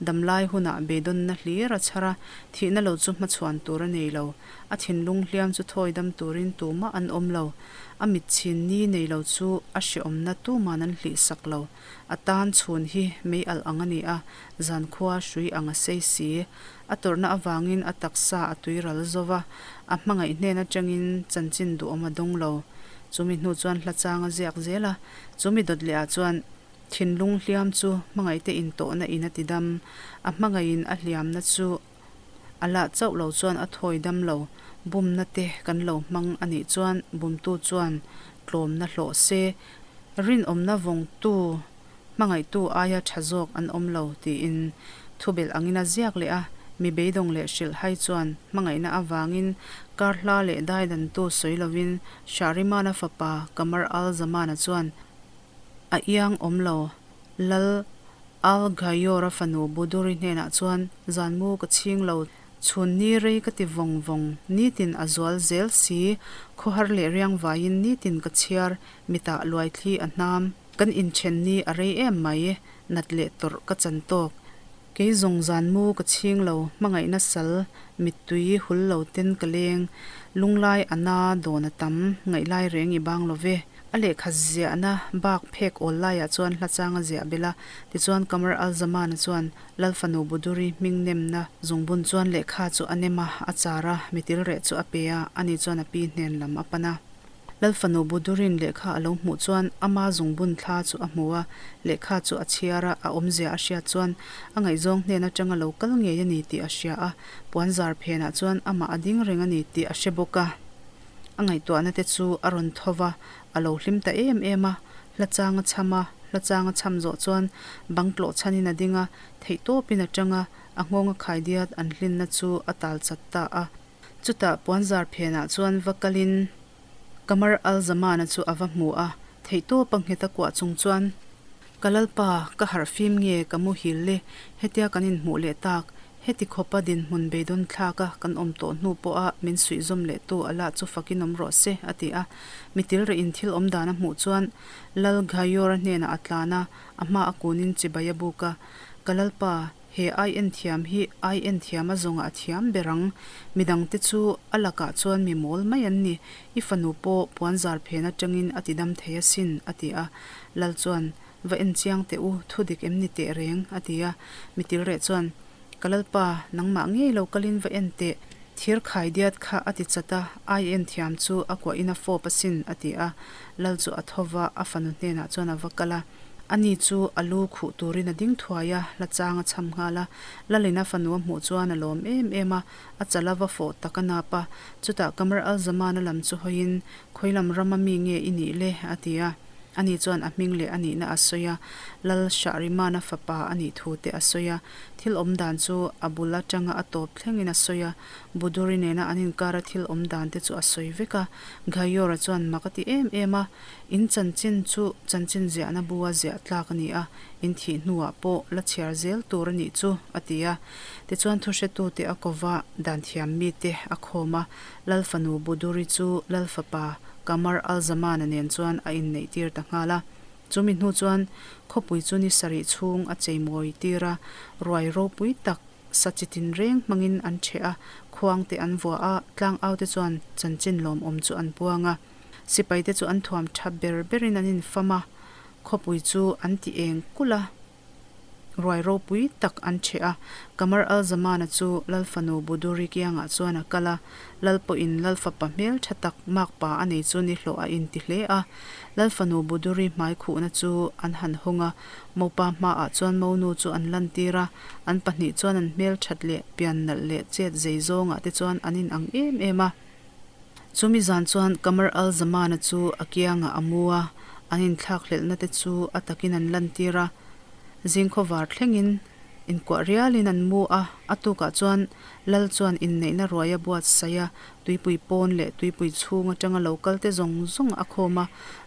damlai hunah beidawnna hlir a chhar a, thihna lo chu hmachhuan tur a nei lo. A thinlung hliam chu thawi dam turin tumah an awm lo. A mit chhin ni nei lo chu a hrehawmna tuman an hlih sak lo. A tan chhun hi mei alh ang a ni a, zankhua hrui ang a sei si. A tawrhna avangin a taksa a tui ral zo va, a hmangaih hnen atangin chanchin duhawm a dawng lo. Chumi hnu chuan hla chang a ziak zel a, chumi dawt leh ah chuan Thinlung hliam chu hmangaihte intawhna in a ti dam. A hmangaihin a hliamna chu a lah chauh lo chuan a thawi dam lo. Bumna te kan lo hmang a nih chuan bumtu chuan tlawmna hlawh se. Rinawmna vawngtu hmangaihtu aia tha zawk an awm lo tiin thubelh angin a ziak leh a. Mi beidawng leh hrilhhai chuan hmangaihna avangin kar hla leh daidantu sawi lovin Shahrimana fapa Qamar al-Zamana chuan A iang awm lo. Lal Al Ghayur-a fanu Buduri hnenah chuan, Zanmu ka chhing lo, chhun ni rei ka ti vawng vawng, nitin a zual zel si, khawhar leh riang vaiin nitin ka chhiar, mitah luaithli a hnam, kan inthen ni a rei em mai, nat leh tawrh ka chan tawk. Kei zawng zan mu ka chhing lo, hmangaihna sal, mittui hul lo ten ka leng, lunglai a na dawn a tam, ngaihlai reng i bang lo ve. A lehkha ziahna bak phek awl laiah chuan hla chang a ziah belh a, tichuan Qamar al-Zaman-a chuan Lal fanu Buduri hming nemna zungbun chuan lehkha chu a nem a, a char a, mitil reh chu a pe a, ani chuan a pi hnen lam a pan a. Lal fanu Budurin lehkha a lo hmuh chuan ama zungbun thla chu a hmu a, lehkha chu a chhiar a, a awmzia a hriat chuan a ngaihzawng hnen atanga lo kal ngei a ni tih a hria a, puanzar phenah chuan amah a ding reng a ni tih a hre bawk a. A ngaihtuahna te chu a rawn tho va, a lo hlim ta em em a, hla chang a chham a, hla chang a chham zawh chuan bang tlawh chhanin a ding a, theihtawpin a tang a, a nghawnga khaidiat an hlinna chu a tal chat ta a. Chutah puanzar phenah chuan va kalin Qamar al-Zamana chu a va hmu a, theihtawp a nghet a kuah chung chuan, Ka lalpa, ka harh fim nge ka muhil le, hetia kan inhmuh leh tak, heti khawpa dinhmun beidawn thlak a kan awm tawh hnu pawha min suihzawm leh tu Allah chu fakin awm rawh se, a ti a. Mitilrehin thil awm dan a hmuh chuan Lal Ghayur-a hnenah a tlan a, a hma a kunin chibai a buk a, Ka lalpa, He ai en thiam hi ai en thiam a zawngah a thiam ber ang. Midangte chu a lakah chuan mi mawl mai an ni. I fanu pawh puanzar phen atangin a tidam thei asin, a ti a. Lal chuan, Va en chiang teh u, thu dik em ni teh reng, a ti a. Mitilreh chuan, Ka Lalpa, nangmah ngei lo kalin va en teh, thir khai diat kha a ti chat a, ai en thiam chu a kuahin a fawp asin, a ti a. Lal chu a tho va, a fanu hnenah chuan a va kal a. Ani chu a lu khuh turin a ding thuai a, hla chang a cham nghal a. Lalin a fanu a hmuh chuan a lawm em em a, a chal a va fawh tak a nap a. Chutah Qamar al-Zaman a lam chu hawiin, Khawi lam rama mi nge i nih le? a ti a. Ani chuan a hming leh a nihna a sawi a, Lal Shahriman-a fapa a nih thu te a sawi a. Thil awm dan chu a bul atanga a tawp thlengin a sawi a, Buduri nena an inkara thil awm dan te chu a sawi vek a. Ghayur-a chuan mak a ti em em a, In chanchin chu chanchin ziahna bua ziah tlak a ni a, in thih hnuah pawh la chhiar zel tur a nih chu, a ti a. Tichuan thuhretute a kova dan thiam mite a khawm a, Lal fanu Buduri chu Lal fapa Qamar al-Zaman-a nen chuan a inneih tir ta nghal a. Chumi hnu chuan khawpui chu ni sarih chhung a cheimawi tir a, ruai ropui tak sa chi tinreng hmangin an ṭheh a, khuangte an vuah a, tlangaute chuan chanchin lawmawm chu an puang a. Sipaite chu an thuam tha ber berin an infam a, khawpui chu an ti eng kulh a, ruai ropui tak an ṭheh a. Qamar al-Zaman-a chu Lal fanu Buduri kiangah chuan a kal a, Lal pawhin Lal fapa hmel tha tak makpa a nei chu nihlawh a inti hle a. Lal fanu Buduri hmai khuhna chu an han hawng a, mopa hmaah chuan monu chu an lantir a, an pahnih chuan an hmel that leh pian nalh leh chet zei zawngah te chuan an inang em em a. Chumi zan chuan Qamar al-Zaman-a chu a kiangah a mu a, an inthlakhlelhna te chu a takin an lantir a. Zingkhawvar thlengin inkuah rialin an mu a, a tukah chuan Lal chuan inneihna ruai a buatsaih a, tuipui pawn leh tuipui chhung atanga lo kal te zawng zawng a khawm a,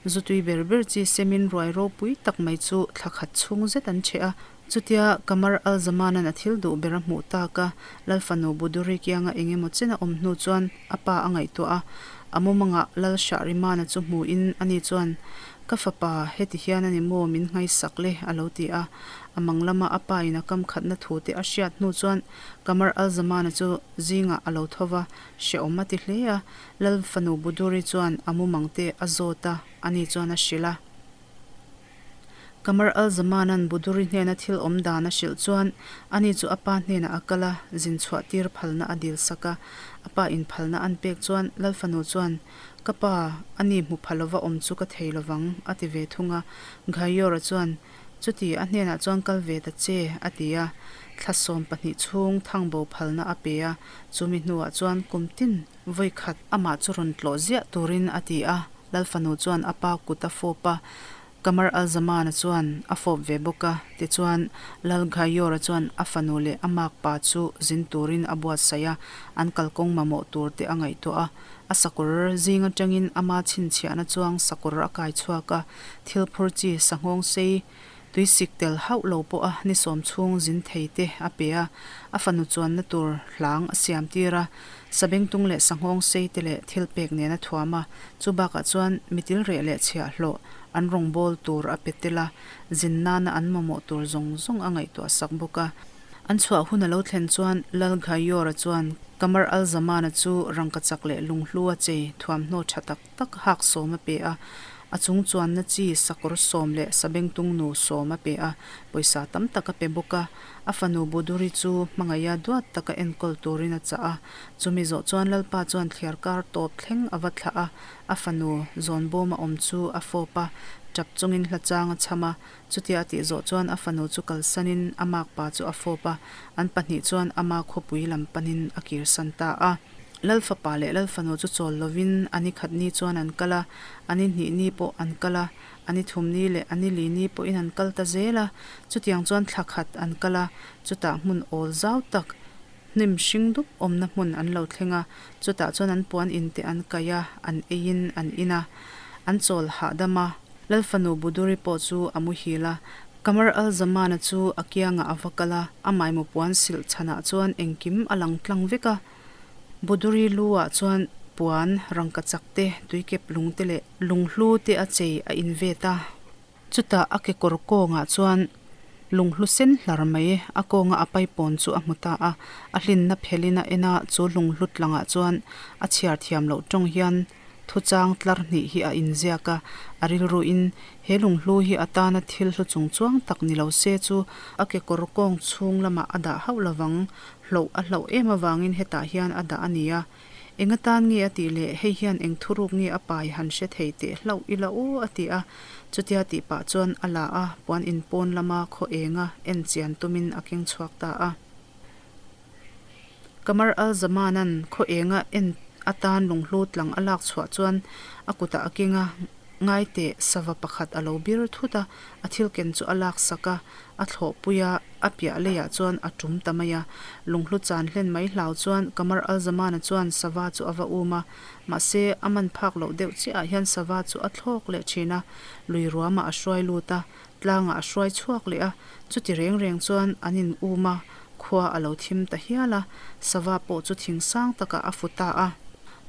zu tui ber ber chi semin ruai ropui tak mai chu thla khat chhung zet an cheh a. Chutia Qamar al-Zamanan a thil duh ber a hmuh tak a, Lal fanu Buduri kianga eng emaw chen a awm hnu chuan a pa a ngaihtuah a. A mumangah Lal Shahrimana chu hmuhin ani chuan, Ka fapa, heti hian a ni maw min nghaisak le? a lo ti a. A mang lama a pa in a kam khatna thu te a hriat hnu chuan Qamar al-Zamana chu zingah a lo tho va, hrehawm a ti hle a. Lal fanu Buduri chuan a mumang te a zawt a, ani chuan a hrilh a. Qamar al-Zamanan Buduri hnena thil awm dan a hrilh chuan ani chu a pa hnenah a kal a, zin chhuah tir phalna a dil sak a. A pa in phalna an pek chuan Lal fanu chuan, Ka pa, ani hmu pha lova awm chu ka thei lovang, a ti ve thung a. Ghayur-a chuan, Chuti, a hnenah chuan kal ve ta che, a ti a. Thla 12 chhung thangbo phalna a pe a, chumi hnuah chuan kum tin vawi khat amah chu rawn tlawh ziah turin a ti a. Lal fanu chuan a pa kut a fawp a, Qamar al-Zaman-a chuan a fawp ve bawk a. Tichuan, Lal Ghayur-a chuan a fanu leh a makpa chu zin turin a buatsaih a, an kalkawng mamawh tur te a ngaihtuah a. A sakawr zing atangin ama chhinchhiahna chuang sakawr a kai chhuak a, thil phur chi sanghawng sei Tuisik tel hauh lo pawh a ni sawm chhung zin thei te a pe a, a fanu chuanna tur hlang a siam tir a, sabengtung leh sanghawng sei te leh thil pek nen a thuam a, chu bakah chuan mitil reh leh chhiahhlawh an rawngbâwl tur a pe tel a, zin nana an mamawh tur zawng zawng a ngaihtuah sak bawk a. An chhuah hun a lo thlen chuan Lal Ghayur-a chuan Qamar al-Zaman-a chu rangkachak leh lunghlu a chei thuamhnaw tha tak tak hak sawm a pe a, a chung chuanna chi sakawr sawm leh sabengtung nu sawm a pe a, pawisa tam tak a pe bawk a. A fanu Buduri chu hmangaiha duat taka enkawl turin a chah a, chumi zawh chuan Lalpa chuan thliar kar tawp thleng a va thlah a, a fanu zawnbawma awm chu a fawp a, tap chungin hla chang a chham a, chutia a tih zawh chuan a fanu chu kalsanin a makpa chu a fawp a, an pahnih chuan ama khawpui lam panin a kirsan ta a. Lal fapa leh Lal fanu chu chawl lovin a ni khat ni chuan an kal a, a ni hnih ni pawh an kal a, a ni thum ni leh a ni li ni pawhin an kal ta zel a. Chutiang chuan thla khat an kal a, chutah hmun awl zau tak, hnim hring dup awmna hmun an lo thleng a, chutah chuan an puan in te an kaih a, an eiin an in a, an chawl hahdam a. Lal fanu Buduri pawh chu a muhil a, Qamar al-Zaman-a chu a kiangah a va kal a, a maimaw puan silh chhanah chuan engkim a lang tlang vek a. Buduri lu ah chuan puan, rangkachak te, tuikep lung te leh lunghlu te a chei a invet a. Chutah a kekawr kawngah chuan Lunghlu sen hlar mai a kawnga a paipawn chu a hmu ta a, a hlinna phelhin a en a, chu lunghlu tlangah chuan a chhiar thiam loh tawng hian thuchang tlar hnih hi a inziak a, a rilruin he lunghlu hi a tana thil hlu chung chuang tak ni lo se chu a kekawr kawng chhung lamah a dah hauh lovang, hloh a hlauh em avangin hetah hian a dah a ni a. Eng atan nge a tih leh hei hian eng thuruk nge a pai han hre thei teh hlauh ila aw a ti a, chutia tih pah chuan a la a, puan in pawn lama khaw enga en chian tumin a keng chhuak ta a. Qamar al-Zamanan khaw enga en atan lunghlu tlang a lak chhuah chuan a kutah a keng a, ngai teh sava pakhat a lo bir thut a, a thil ken chu a lak sak a, a thlawhpui a, a piah leiah chuan a tum ta mai a. Lunghlu chan hlen mai hlau chuan Qamar al-Zamana chuan sava chu a va um a, mahse a man phak loh deuh chiahah hian sava chu a thlawk leh thin a, lui ruamah a hruai lut a, tlangah a hruai chhuak leh a, chuti reng reng chuan an in um a, khua a lo thim ta hial a, sava pawh chu thing sang takah a fu ta a.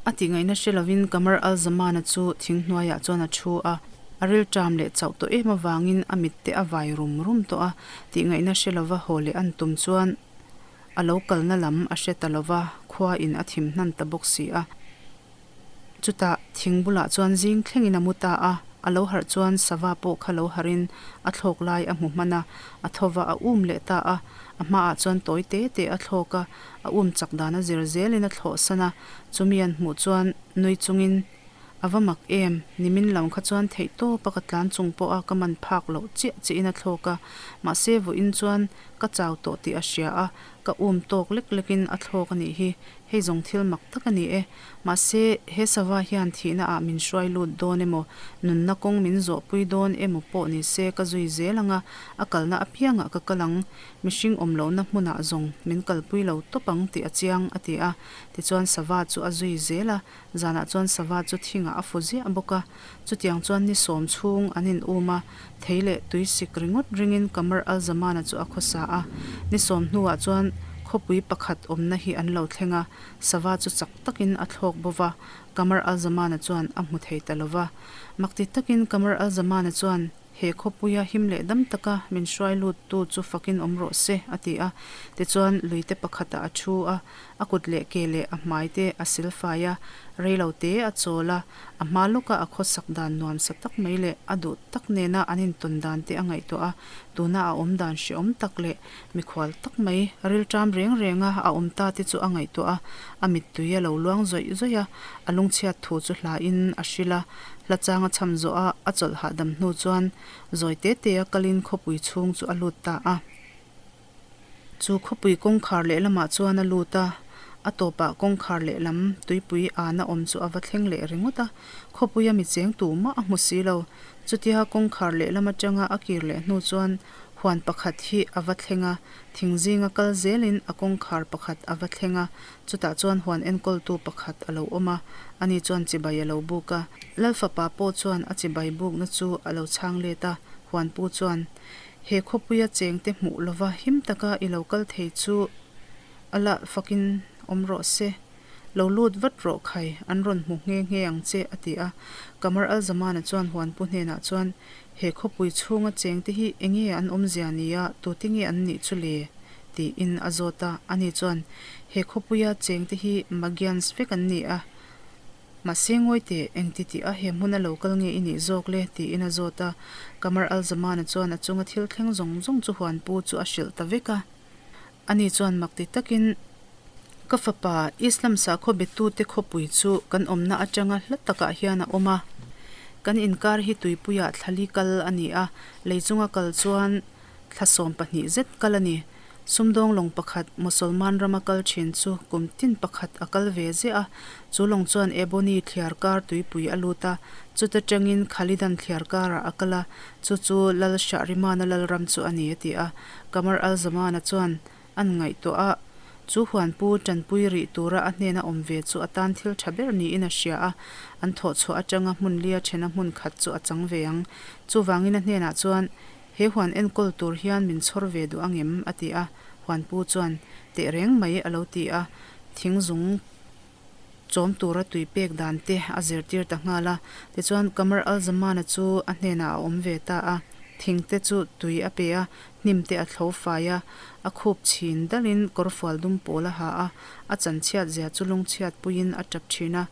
A tihngaihna hre lovin Qamar al-Zamana chu thing hnuaiah chuan a thu a, a rilṭam leh chauh tawh em avangin a mitte a vai rum rum tawh a, tihngaihna hre lova haw leh an tum chuan a lo kalna lam a hre ta lova, khua in a thim hnan ta bawk si a. Chutah thing bulah chuan zing thlengin a mu ta a, a lo harh chuan sava pawh kha lo harhin a thlawk lai a hmu hman a, a thova a um leh ta a, a hmaah chuan tawi te te a thlawk a, a um chak dan a zir zelin a thlawh san a, chumi an hmuh chuan nui chungin A va mak em, nimin lam kha chuan theih tawp a ka tlan chung pawh a ka man phak loh chiah chiah in a thlawk a, mahse vawiin chuan ka chau tawh tih a hria a, ka um tawk lek lek in a thlawk a nih hi, Hei zawng thil mak tak a ni e. Mahse, he sava hian thihna ah min hruai lut dawn emaw, nunna kawng min zawhpui dawn emaw pawh ni se ka zui zel ang a, a kalna apiangah ka kal ang. Mihring awm lohna hmunah zawng min kalpui lo tawp ang tih a chiang, a ti a. Tichuan sava chu a zui zel a, zanah chuan sava chu thingah a fu ziah bawk a. Chutiang chuan ni sawm chhung an in um a, thei leh tui sik ringawt ringin Qamar al-Zamana chu a khawsa a. Ni sawm hnuah chuan khawpui pakhat awmna hi an lo thleng a, sava chu chak takin a thlawk bo va, Qamar al-Zamana chuan a hmu thei ta lo va. Makti takin Qamar al-Zamana chuan, He khawpuia him leh dam taka min hruai luttu chu fakin awm rawh se, a ti a. Tichuan, luite pakhatah a thu a, a kut leh ke leh a hmai te a silfai a, reilo te a chawl a, a hma lawka a khawsak dan nuamsa tak mai leh a duh tak nena an intawn dan te a ngaihtuah a, tuna a awm dan hrehawm tak leh mikhual tak mai rilṭam reng renga a awm ta te chu a ngaihtuah a, a mittui a lo luang zawih zawih a, a lungchhiat thu chu hlain a hrilh a, hla chang a cham zawh a, a chawlh hahdam hnu chuan zawi te te a kalin khawpui chhung chu a lut ta a. Chu khawpui kawngkhar lehlamah chuan a lut a, a tawpah kawngkhar lehlam tuipui âna awm chu a va thleng leh ringawt a, khawpuia mi cheng tu mah a hmu si lo. Chutia kawngkhar lehlam atanga a kir leh hnu chuan huan pakhat hi a va thleng a, thing zinga kal zelin a kawngkhar pakhat a va thleng a, chutah chuan huan enkawltu pakhat a lo awm a, ani chuan chibai a lo buk a. Lalfapa pawh chuan a chibai bukna chu a lo chhang let a, huanpu chuan, He khawpuia chengte hmuh lova him taka i lo kal thei chu a lah fakin awm rawh se. Lo lut vat rawh khai, an rawn hmu nghe nghe ang che, a ti a. Qamar al-Zamana chuan huanpu hnenah chuan, He khawpui chhunga chengte hi enge an awmzia nia, tute nge an nih chu le? tiin a zawt a. Ani chuan, He khawpuia chengte hi Magians vek an ni a. Mahse ngawi teh, engti tih a he hmuna lo kal nge i nih zawk le? tiin a zawt a. Qamar al-Zamana chuan a chunga thil thleng zawng zawng chu huanpu chu a hrilh ta vek a. Ani chuan mak ti takin, Ka fapa, Islam sakhaw betute khawpui chu kan awmna atanga hla takah hian a awm a. Kan inkar hi tuipuiah thlali kal a ni a, lei chunga kal chuan thla 12 zet kal a ni. Sumdawng lawng pakhat Mosolman rama kal thin chu kum tin pakhat a kal ve ziah a, chu lawng chuan Ebony thliar kar tuipui a lut a, chuta tangin Khalidan thliar karah a kal a, chu chu Lal Shahrimana lalram chu a ni a ti a. Qamar al-Zamana chuan an ngaihtuah a, chu huanpu tanpui rih tura a hnena awm ve chu a tan thil tha ber niin a hria a, an thawh chhuah atanga hmun lia thena hmun khat chu a chang ve ang. Chuvangin a hnenah chuan He huan enkawl tur hian min chhawr ve duh ang em? a ti a, huanpu chuan, Teh reng mai, a lo ti a, thing zung chawm tura tui pek dan te a zirtir ta nghal a. Tichuan, Qamar al-Zamana chu a hnenah a awm ve ta a. Thing te chu tui a pe a, hnim te a thlo fai a, a khup chhin dalhin kawrfual dum pawl a ha a, a chanchhiat zia chu lungchhiat puiin a tap thin a.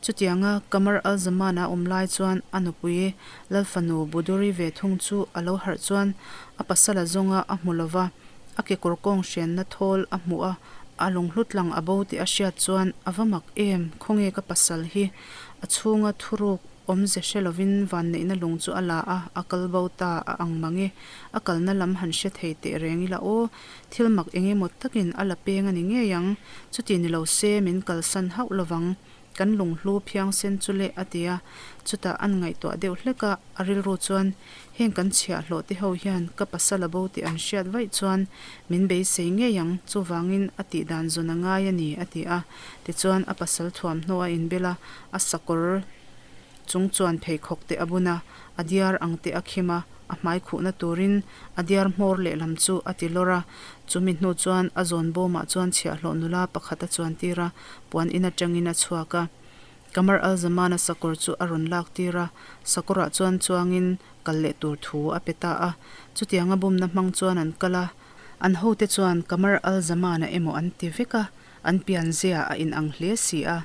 Chutianga Qamar al-Zaman a awm lai chuan a nupui Lalfanu Buduri ve thung chu a lo harh chuan a pasal a zawnga a hmu lova, a kekawr kawng hrianna thawl a hmuh a, a lunghlu tlang a bo tih a hriat chuan a va mak em, khawnge ka pasal hi a chhunga thuruk awmze hre lovin vanneihna lung chu a la a, a kal bo ta a ang mang e, a kalna lam han hre thei teh reng ila aw, thil mak eng emaw takin a la peng a ni ngei ang, chuti ni lo se min kalsan hauh lovang. Kan lunghlu phiangsen chu le a ti a, chutah an ngaihtuah deuh hlek a, a rilru chuan heng kan chhiahhlawh te ho hian ka pasal a bo tih an hriat vaih chuan min beisei ngei ang, chuvangin a tih dan zawn a ngai a ni a ti a. Tichuan a pasal thuamhnaw a inbel a, a sakawr chung chuan pheikhawk te a bun a, a diar ang te a khim a, a hmai khuhna turin a diar hmawr lehlam chu a ti lawr a, chumi hnu chuan a zawn bawmah chuan chhiahhlawh nula pakhat a chuantir a, puan in atangin a chhuak a. Qamar al-Zaman-a sakawr chu a rawn lak tir a, sakawrah chuan chuangin kal leh tur thu a pe ta a. Chutianga bumna hmang chuan an kal a, an hote chuan Qamar al-Zaman-a emaw an ti vek a, an pianzia a inang hle si a.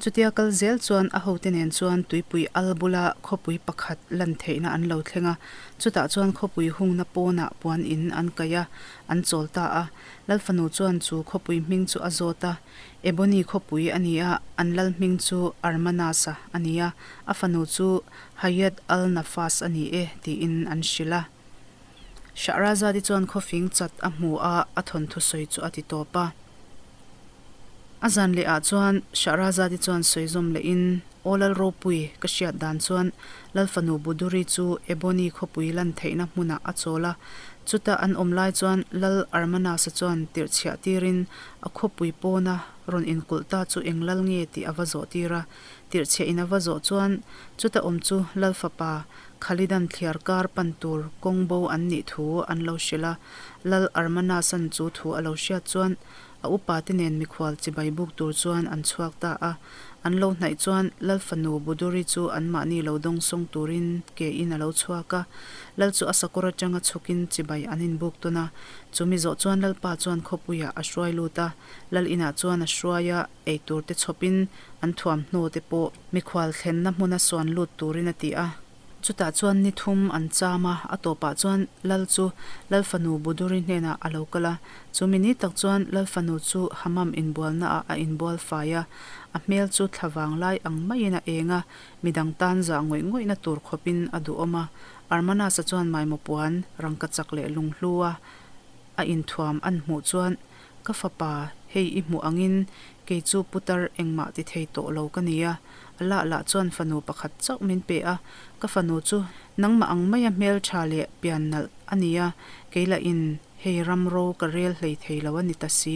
Chutia kal zel chuan a hote nen chuan tuipui al bula khawpui pakhat lan theihna an lo thleng a, chutah chuan khawpui hungna pawnah puan in an kaih a, an chawl ta a. Lalfanu chuan chu khawpui hming chu a zawt a, Ebony khawpui a ni a, an lal hming chu Armanasa a ni a, a fanu chu Hayat al-Nafas a ni e, tiin an hrilh a. Shahrazad-i chuan khawfing chat a hmu a, a thawnthu sawi chu a ti tawp a. A zan leh ah chuan Shahrazad-i chuan sawi zawm lehin, Aw Lal Ropui, ka hriat dan chuan Lalfanu Buduri chu Ebony khawpui lan theihna hmunah a chawl a. Chuta an awm lai chuan Lal Armanasa chuan tirhchhiah tirin a khawpui pawna rawn inkulh ta chu eng lal nge tih a va zawh tir a. Tirhchhiah in a va zawh chuan chuta awm chu Lal fapa Khalidan thliar kar pan tur kawng bo an nih thu an lo hrilh a. Lal Armanasan chu thu a lo hriat chuan A upate nen mikhual chibai buk tur chuan an chhuak ta a. An lo hnaih chuan Lal fanu Buduri chu anmahni lo dawngsawng turin ke in a lo chhuak a. Lal chu a sakawr atanga chhukin chibai an inbuk tawn a. Chumi zawh chuan Lalpa chuan khawpuiah a hruai lut a. Lal inah chuan a hruai a, eitur te chhawpin an thuamhnaw te pawh mikhual thlenna hmuna suan lut turin a ti a. Chutah chuan ni thum an cham a, a tawpah chuan Lal chu Lal fanu Buduri hnenah a lo kal a. Chumi ni tak chuan Lal fanu chu Hammam inbualnaah a inbual fai a, a hmel chu thla vang lai ang maiin a eng a, midang tan zah ngawih ngawihna tur khawpin a duhawm a. Armanasa chuan maimaw puan, rangkachak leh lunghlu a a inthuam an hmuh chuan, Ka fapa, hei i hmuh angin kei chu putar engmah ti thei tawh lo ka ni a, Allah lah chuan fanu pakhat chauh min pe a, ka fanu chu nangmah ang maia hmeltha leh pian nalh a ni a, kei lahin hei ram ro ka rel hlei thei lo a ni ta si.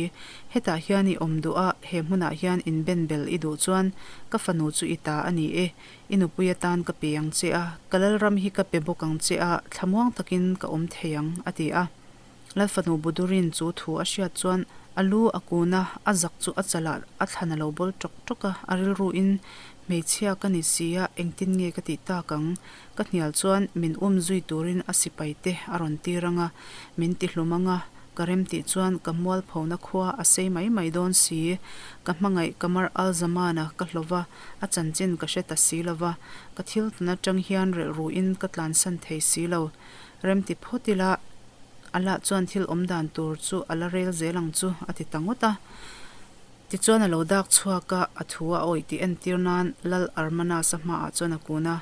Hetah hian i awm duh a, he hmunah hian inbenbel i duh chuan ka fanu chu i ta a ni e, i nupui atan ka pe ang che a, ka lalram hi ka pe bawk ang che a, thlamuang takin ka awm thei ang, a ti a. Lalfanu Budurin chu thu a hriat chuan a lu a kun a, a zak chu a chalah a thlan a lo bawl tawk tawk a, a rilruin, Hmeichhia ka ni si a, engtin nge ka tih tak ang? Ka hnial chuan min um zui turin a sipai te a rawn tir ang a, min ti hlum ang a, ka rem tih chuan ka mualphona khua a sei mai mai dawn si. Ka hmangaih Qamar al-Zaman-a ka hlawh va, a chanchin ka hre ta si lo va, ka thil tun atang hian relhruin ka tlansan thei si lo. Remti phawt ila, Allah chuan thil awm dan tur chu a la rel zel ang chu, a ti ta ngawt a. Tichuan a lo dak chhuak a, a thu a awih tih entir nan Lal Armanasa hmaah chuan a kun a,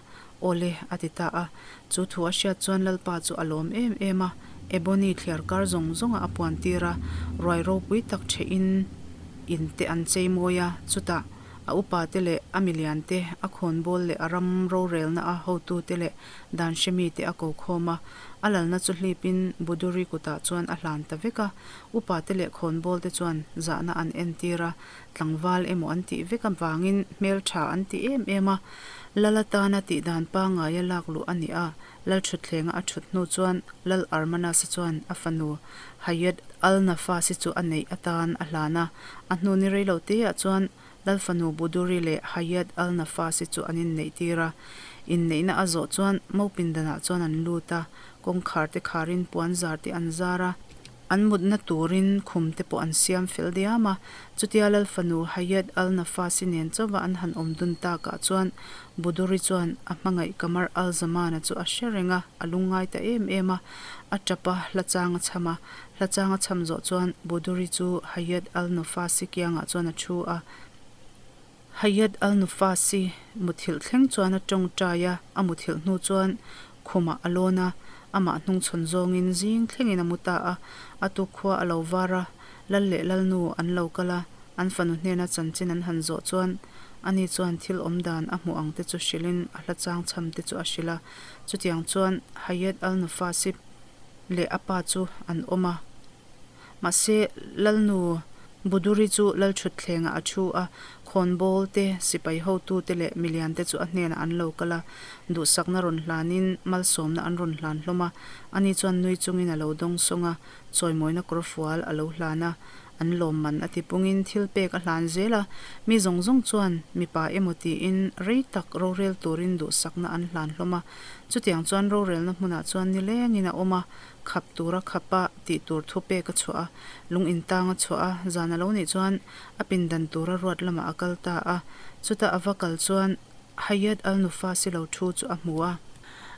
Aw le, a ti ta a. Chu thu a hriat chuan Lalpa chu a lawm em em a, Ebony thliar kar zawng zawnga a puan tir a, ruai ropui tak thehin in te an chei mawi a, chutah a upate leh a miliante, a khawnbawl leh a ram rorelna a hotute leh Dan hremite a ko khawm a, a lalna chu hlipin Buduri kutah chuan a hlan ta vek a. Upate leh khawnbawlte chuan zahna an entir a, tlangval emaw an tih vek avangin hmeltha an ti em em a. Lal atana tih dan pangaia lak luh a ni a, Lal thutthlenga a thut hnu chuan Lal Armanasa chuan a fanu Hayat al-Nafasi chu a neih atan a hlan a. A hnu ni rei lo teah chuan Lal fanu Buduri leh Hayat al-Nafasi chu an inneih tir a. Inneihna a zawh chuan Mopindanah chuan an lut a. Kawngkhar te kharin puan zar te an zar a, an mutna turin khum te pawh an siam fel diam a. Chutia Lal fanu Hayat al-Nafasi nen chauva an han awm dun takah chuan Buduri chuan a hmangaih Qamar al-Zamana chu a hre reng a, a lungngai ta em em a. A tap a, hla chang a chham a. Hla chang a chham zawh chuan Buduri chu Hayat al-Nafasi kiangah chuan a thu a. Hayat al-Nufasi muthilh thleng chuan a tawngtai a, a muthilh hnu chuan khumah a lawn a, amah hnungchhawn zawngin zing thlengin a mu ta a. A tukkhua a lo var a, Lal leh Lalnu an lo kal a, an fanu hnena chanchin an han zawh chuan ani chuan thil awm dan a hmuh ang te chu hrilhin a hla chang chham te chu a hrilh a. Chutiang chuan Hayat al-Nufasi leh a pa chu an awm a. Mahse, Lalnu Buduri chu Lalṭhutthlengah a ṭhu a, khawnbawl te, sipai hotute leh miliante chu a hnenah an lo kal a, duhsakna rawn hlanin malsawmna an rawn hlan hlawm a. Ani chuan nui chungin a lo dawng sawng a, chawimawina kawrfual a lo hlan a, an lawmman a tipungin thil pek a hlan zel a. Mi zawng zawng chuan mipa emaw tiin rei tak rorel turin duhsakna an hlan hlawm a. Chutiang chuan rorelna hmunah chuan nilengin a awm a, Khap tura khap a, tih tur thu pek a chhuah a, lung intang a chhuah a, zan a lo nih chuan a pindan tura ruat lamah a kal ta a. Chuta a va kal chuan Hayat al-Nufasi lo thu chu a hmu a.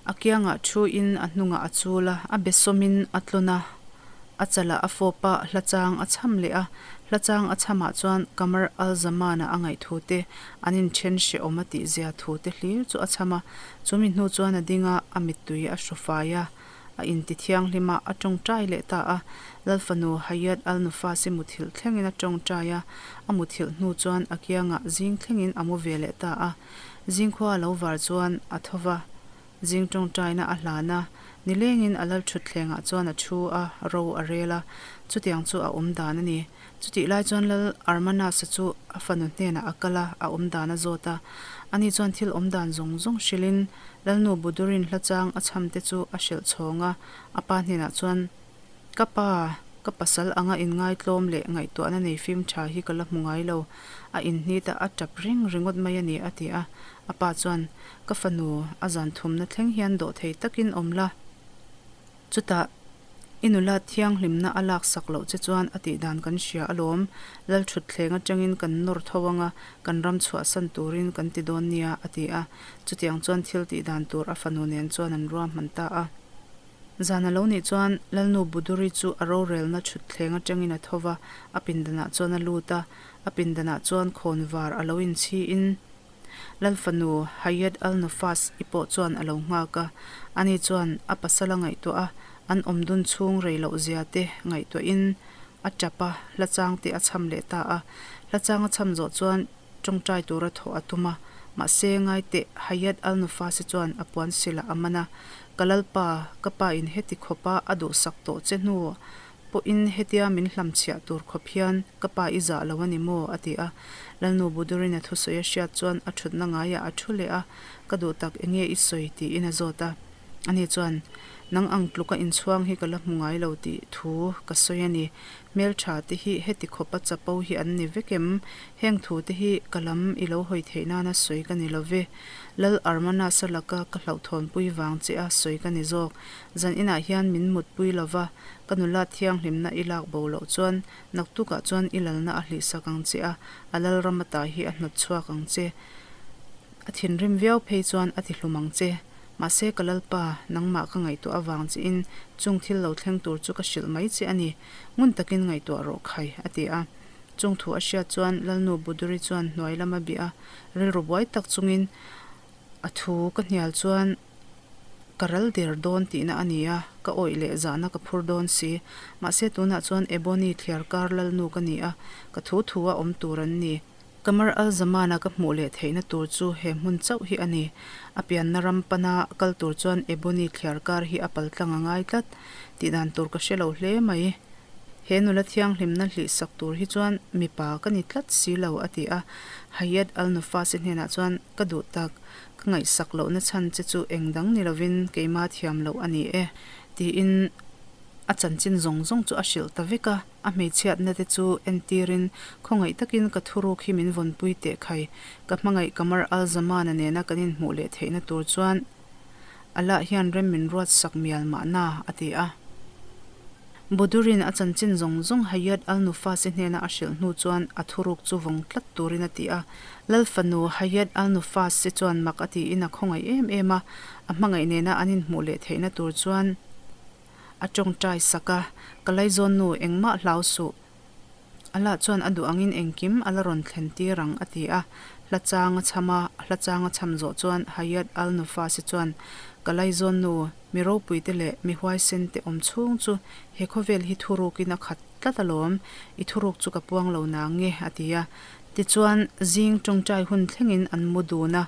A kiangah thu in a hnungah a chul a, a be sawmin a tlawn a, a chalah a fawp a, hla chang a chham leh a. Hla chang a chhamah chuan Qamar al-Zaman-a a ngaih thu te, an inthen hrehawm a tihzia thu te hlir chu a chham a. Chumi hnu chuan a ding a, a mittui a hru fai a. A inti thianghlim a, a tawngtai leh ta a. Lalfanu Hayat al-Nufasi muthilh thlengin a tawngtai a, a muthilh hnu chuan a kiangah zing thlengin a mu ve leh ta a. Zingkhua a lo var chuan a tho va, zing tawngtaina a hlan a, nilengin a lalthutthlengah chuan a thu a, ro a rel a. Chutiang chu a awm dan a ni. Chutih lai chuan Lal Armanasa chu a fanu hnenah a kal a, a awm dan a zawt a. Ani chuan thil awm dan zawng zawng hrilhin Lalnu Budurin hla chang a chham te chu a hrilh chhawng a, a pa hnenah chuan, Ka pa, ka pasal anga inngaitlawm leh ngaihtuahna nei fim tha hi ka la hmu ngai lo, a inhnit a, a tap reng ringawt mai a ni, a ti a. A pa chuan, Ka fanu, a zan thumna thleng hian dawhthei takin awm la. Chutah, i nula thianghlimna a laksak loh che chuan a tihdan kan hria alawm. Lalṭhutthleng aṭangin kan nawr tho anga kan ram chhuahsan turin kan ti dawn nia, a ti a. Chutiang chuan thil tihdan tur a fanu nen chuan an ruahman ta a. Zan a lo nih chuan Lalnu Buduri chu a rorelna ṭhutthleng aṭangin a tho va, a pindanah chuan a lut a. A pindanah chuan khawnvar a lo inchhiin, Lalfanu Hayat al-Nufas i pawh chuan a lo nghak a, ani chuan a pasal a ngaihtuah a, an awm dun chhung rei loh zia te ngaihtuahin a tap a, hla chang te a chham leh ta a. Hla chang a chham zawh chuan tawngtai tura thawh a tum a, mahse ngaiteh Hayat al-Nufas-i chuan a puan silah a man a, Ka lalpa, ka pa in heti khawpa a duhsak tawh che hnu Pawhin hetia min hlamchhiah tur khawp hian ka pa i zah lo a ni maw? a ti a. Lalnu Budurin a thusawi a hriat chuan a thutna ngaiah a thu leh a, Ka duh tak enge i sawi? tiin a zawt a. Ani chuan, Nang ang tluka inchhuang hi ka la hmu ngai lo tih thu ka sawi a ni. Hmeltha te hi heti khawpa chapo hi an ni vek em? Heng thu te hi ka lam i lo hawi theih nana sawi ka ni lo ve. Lal Armanasa laka ka hlauhthawnpui vang che a sawi ka ni zawk. Zan inah hian min mutpui lo va, ka nula thianghlimna i lak bo loh chuan naktukah chuan i lalna a hlihsak ang che a, a lalram ata hi a hnawt chhuak ang che. A thinrim viau phei chuan a ti hlum ang che. Mahse ka lalpa, nangmah ka ngaihtuah avang chiin chung thil lo thleng tur chu ka hrilh mai che a ni. Ngun takin ngaihtuah rawh khai, a ti a. Chung thu a hriat chuan Lalnu Buduri chuan hnuai lam a bih a, rilru buai tak chungin a thu ka hnial chuan ka ral der dawn tihna a ni a, ka awih leh zahna ka phur dawn si. Mahse tunah chuan Ebony thliar kar lalnu ka ni a, ka thu thu a awm tur an ni. Qamar al-Zaman-a ka hmuh leh theihna tur chu he hmun chauh hi a ni. A pianna ram pana kal tur chuan Ebony thliar kar hi a paltlang a ngai tlat. Tihdan tur ka hre lo hle mai. He nula thianghlimna hlih sak tur hi chuan mipa ka ni tlat si lo, a ti a. Hayat al-Nufasi hnenah chuan, Ka duh tak, ka ngaihsak lohna chhan che chu eng dang ni lovin keima thiam loh a ni e, tiin a chanchin zawng zawng chu a hrilh ta vek a. A hmeichhiatna te chu entirin, Khawngaih takin ka thuruk hi min vawnpui teh khai, ka hmangaih Qamar al-Zaman-a nena kan inhmuh leh theihna tur chuan. Allah hian rem min ruat sak mial mahna, a ti a. Budurin a chanchin zawng zawng Hayat al-Nufasi hnena a hrilh hnu chuan a thuruk chu vawng tlat turin a ti a. Lal fanu Hayat al-Nufasi chuan mak a tiin a khawngaih em em a, a hmangaih nena an inhmuh leh theihna tur chuan a tawngtai sak a, Ka laizawn nu, engmah hlau suh. Allah chuan a duh angin engkim a la rawn thlen tir ang, a ti a. Hla chang a chham a, hla chang a chham zawh chuan Hayat al-Nufasi chuan, Ka laizawn nu, mi ropuite leh mi huaisente awm chhung chu he khawvel hi thurukin a khat tlat alawm, i thuruk chu ka puang lo nang nge, a ti a. Tichuan, zing tawngtai hun thlengin an mu dun a.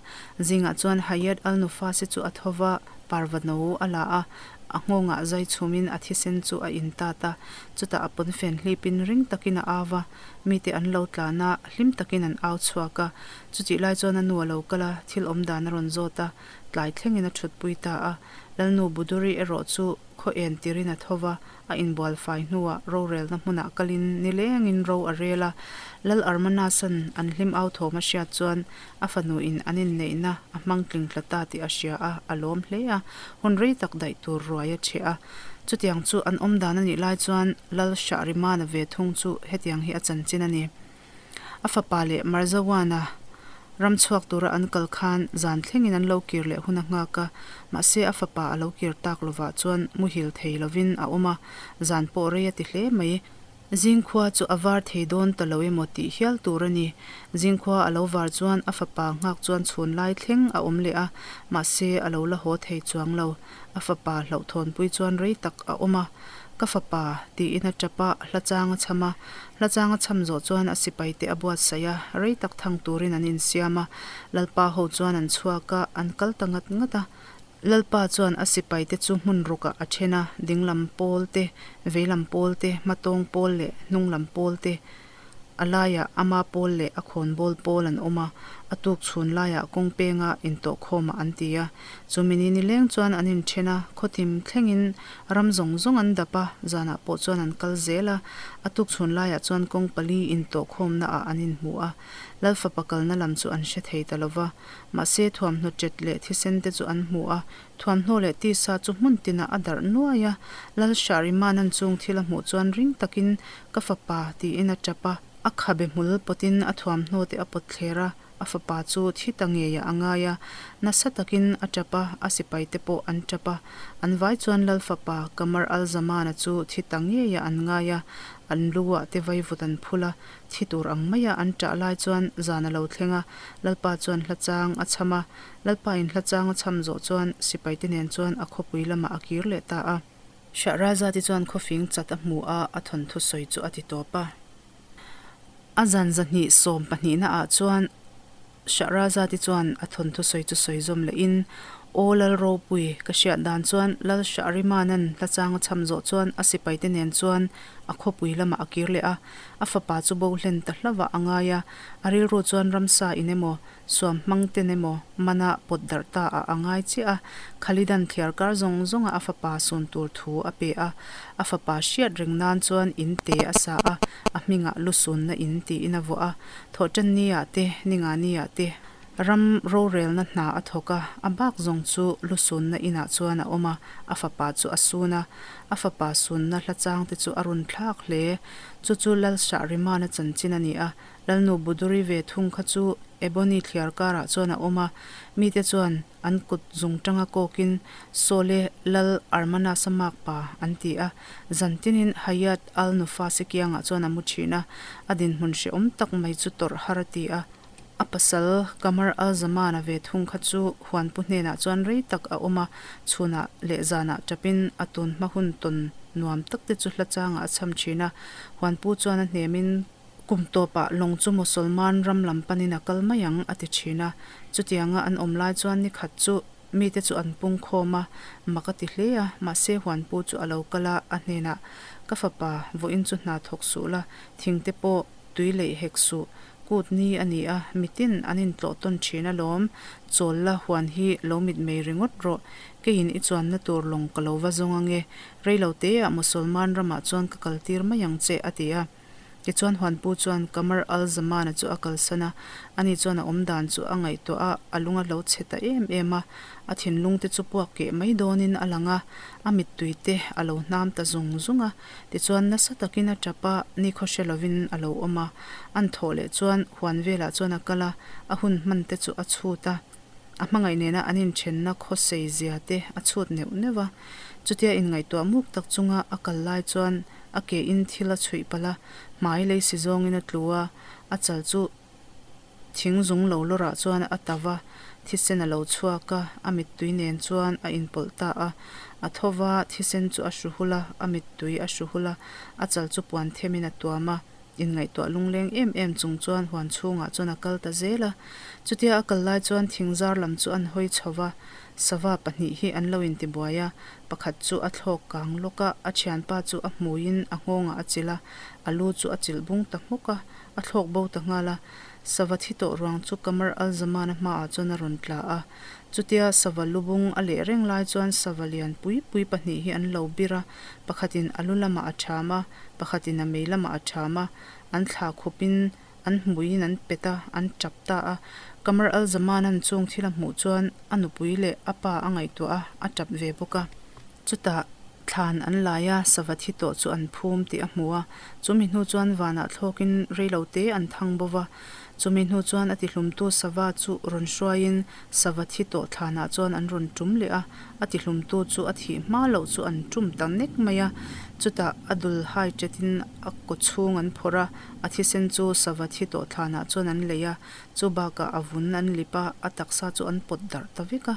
Zingah chuan Hayat al-Nufasi chu a tho va, parva no a la a, a nghawngah zai chhumin a thisen chu a intat a. Chutah a pawnfen hlipin ring takin a au va, mite an lo tlan a, hlim takin an au chhuak a. Chutih lai chuan a nu a lo kal a, thil awm dan a rawn zawt a, tlai thlengin a thutpui ta a. Lalnu Buduri erawh chu khaw en tirin a tho va, a inbual fai hnuah rorelna hmunah kalin nilengin ro a rel a. Lal Armanasan an hlim au thawm a hriat chuan a fanuin an inneihna a hmang tling tla ta tih a hria a, a lawm hle a, hun rei tak daih tur ruai a chheh a. Chutiang chu an awm dan a nih lai chuan Lal Shahrimana ve thung chu hetiang hi a chanchin a ni. A fapa leh Marzawana ram chhuak tura an kal khan zan thlengin an lo kir leh hun a nghak a, mahse a fapa a lo kir tak lovah chuan muhil thei lovin a awm a, zan pawh rei a ti hle mai. Zingkhua chu a var thei dawn ta lo emaw tih hial tur a ni. Zingkhua a lo var chuan a fapa nghak chuan chhun lai thleng a awm leh a, mahse a lo la haw thei chuang lo. A fapa hlauhthawnpui chuan rei tak a awm a, Ka fapa, tiin a tap a, hla chang a chham a. Hla chang a chham zawh chuan a sipaite a buatsaih a, rei tak thang turin an insiam a. Lalpa ho chuan an chhuak a, an kal ta ngat ngat a. Lalpa chuan a sipaite chu hmun rukah a then a, dinglam pawl te, veilam pawl te, hmatawng pawl leh hnunglam pawl te, A laiah ama pawl leh a khawnbawl pawl an awm a, a tuk chhun laiah kawng penga intawhkhawmah an ti a. Chumi ni nileng chuan an inthen a, khawtim thlengin ram zawng zawng an dap a, zanah pawh chuan an kal zel a. A tuk chhun laiah chuan kawng pali intawhkhawmnaah an inhmu a, Lalfapa kalna lam chu an hre thei ta lo va. Mahse thuamhnaw ṭet leh thisen te chu an hmu a, Thuamhnaw leh tisa chu hmun tinah a darh nuai a, Lal Shahrimanan chung thil a hmuh chuan ring takin, Ka fapa, tiin a tap a. A khabe hmul pawtin a thuamhnaw te a pawt thler a, a fapa chu thi ta ngeiah a ngai a. Nasa takin a tap a, a sipaite pawh an tap a. An vai chuan Lal fapa Qamar al-Zamana chu thi ta ngeiah an ngai a, an lu ah te vaivut an phul a, thi tur ang maia an tah lai chuan zan a lo thleng a, Lalpa chuan hla chang a chham a. Lalpa in hla chang a chham zawh chuan sipaite nen chuan a khawpui lamah a kir leh ta a. Shahrazad-i chuan khawfing chat a hmu a, a thawnthu sawi chu a ti tawp a. A zan zahnih sawm pahnihna ah chuan Shahrazad-i chuan a thawnthu sawi chu sawi zawm leh in, Aw Lal Ropui, ka hriat dan chuan Lal Shahrimanan hla chang a chham zawh chuan a sipaite nen chuan a khawpui lamah a kir leh a, a fapa chu bo hlen ta hlauhah a ngai a, a rilru chuan ramsa in emaw Suam hmang ten emaw mana pawt darh ta ah a ngai chiah a, Khalidan thliar kar zawng zawnga a fapa sun tur thu a pe a, a fapa hriat reng nan chuan in te a sa a, a hmingah lu sunna in tiin a vuah a, thawhṭan ni ah te, ninga ni ah te ram rorelna hna a thawk a, a bak zawng chu lu sunna inah chuan a awm a, a fapa chu a sun a, a fapa sunna hla chang te chu a run thlak hle, chu chu Lal Shahrimana chanchin a ni a, Lalnu Buduri ve thung kha chu Ebony thliar karah chuan a awm a, mite chuan an kut zung tanga kawkin Sawle Lal Armanasa makpa an ti a, zan tinin Hayat Al Nufasi kiangah chuan a mu thin a, a dinhmun hrehawm tak mai chu tawrh har a ti a. A pasal Qamar Al Zamana ve thung kha chu huanpu hnenah chuan rei tak a awm a, chhunah leh zanah tapin a tun hma hun tawn nuam tak te chu hla changah a chham thin a, huanpu chuan a hnemin, Kum tawpah lawng chu Mosolman ram lam panin a kal mai ang, a ti thin a. Chutianga an awm lai chuan ni khat chu mite chu an pung khawm a, mak a ti hle a, mahse huanpu chu a lo kal a, a hnenah, Ka fapa, vawiin chu hna thawk suh la, thingte pawh tui leih hek suh, kut ni a ni a, mitin an intlawh tawn thin alawm, chawl la huan hi lo mitmei ringawt rawh, keiin i chuanna tur lawng ka lo va zawng ange, reiloteah Mosolman ramah chuan ka kaltir mai ang che, a ti a. Tichuan Huanpu chuan Qamar al-Zaman-a chu a kalsan a, ani chuan a awm dan chu a ngaihtuah a, a lung a lo chhe ta em em a, a thinlung te chu puak keh mai dawnin a lang a, a mittui te a lo hnam ta zung zung a. Tichuan nasa takin a tap a, nikhaw hre lovin a lo awm a. An thawh leh chuan huan velah chuan a kal a, a hun hman te chu a chhut a. A hmangaih nena an inthenna khawsei zia te a chhut neuh neuh a. Chutia inngaihtuah muk tak chunga a kal lai chuan a ke in thil a chhuih palh a, hmai lei si zawngin a tlu a, a chal chu thing zung lo lawrah chuan a ta va, thisen a lo chhuak a, a mittui nen chuan a inpawlh ta a. A tho va, thisen chu a hru hul a, a mittui a hru hul a, a chal chu puan themin a tuam a. Inngaihtuah lungleng em em chung chuan huan chhungah chuan a kal ta zel a. Chutia a kal lai chuan thingzar lam chu an hawi chho va, sava pahnih hi an lo intibuai a, pakhat chu a thlawk kang lawk a, a thianpa chu a hmuiin a nghawngah a chilh a, a lu chu a chilh bung ta hmawk a, a thlawk bo ta nghal a. Sava thi tawh ruang chu Qamar al-Zaman-a hmaah chuan a rawn tla a. Chutia sava lu bung a leh reng lai chuan sava lian pui pui pahnih hi an lo bir a, pakhatin a lu lamah a ṭham a, pakhatin a mei lamah a ṭham a, an thla khupin an hmuiin an pet a, an ṭap ta a. Qamar al-Zaman-a'n chung thil a hmuh chuan a nupui leh a pa a ngaihtuah a, a ṭap ve bawk a. Chutah thlan an lai a, sava thi tawh chu an phum tih a hmu a. Chumi hnu chuan vanah thlawkin reilo te an thang bo va. Chumi hnu chuan a tihlumtu sava chu rawn hruaiin sava thi tawh thlanah chuan an rawn tum leh a, a tihlumtu chu a thih hma loh chu an tum ta nek mai a. Chutah a dul hai ṭetin a kaw chhung an phawrh a, a thisen chu sava thi tawh thlanah chuan an lei a, chu bakah a vun an lip a, a taksa chu an pawt darh ta vek a.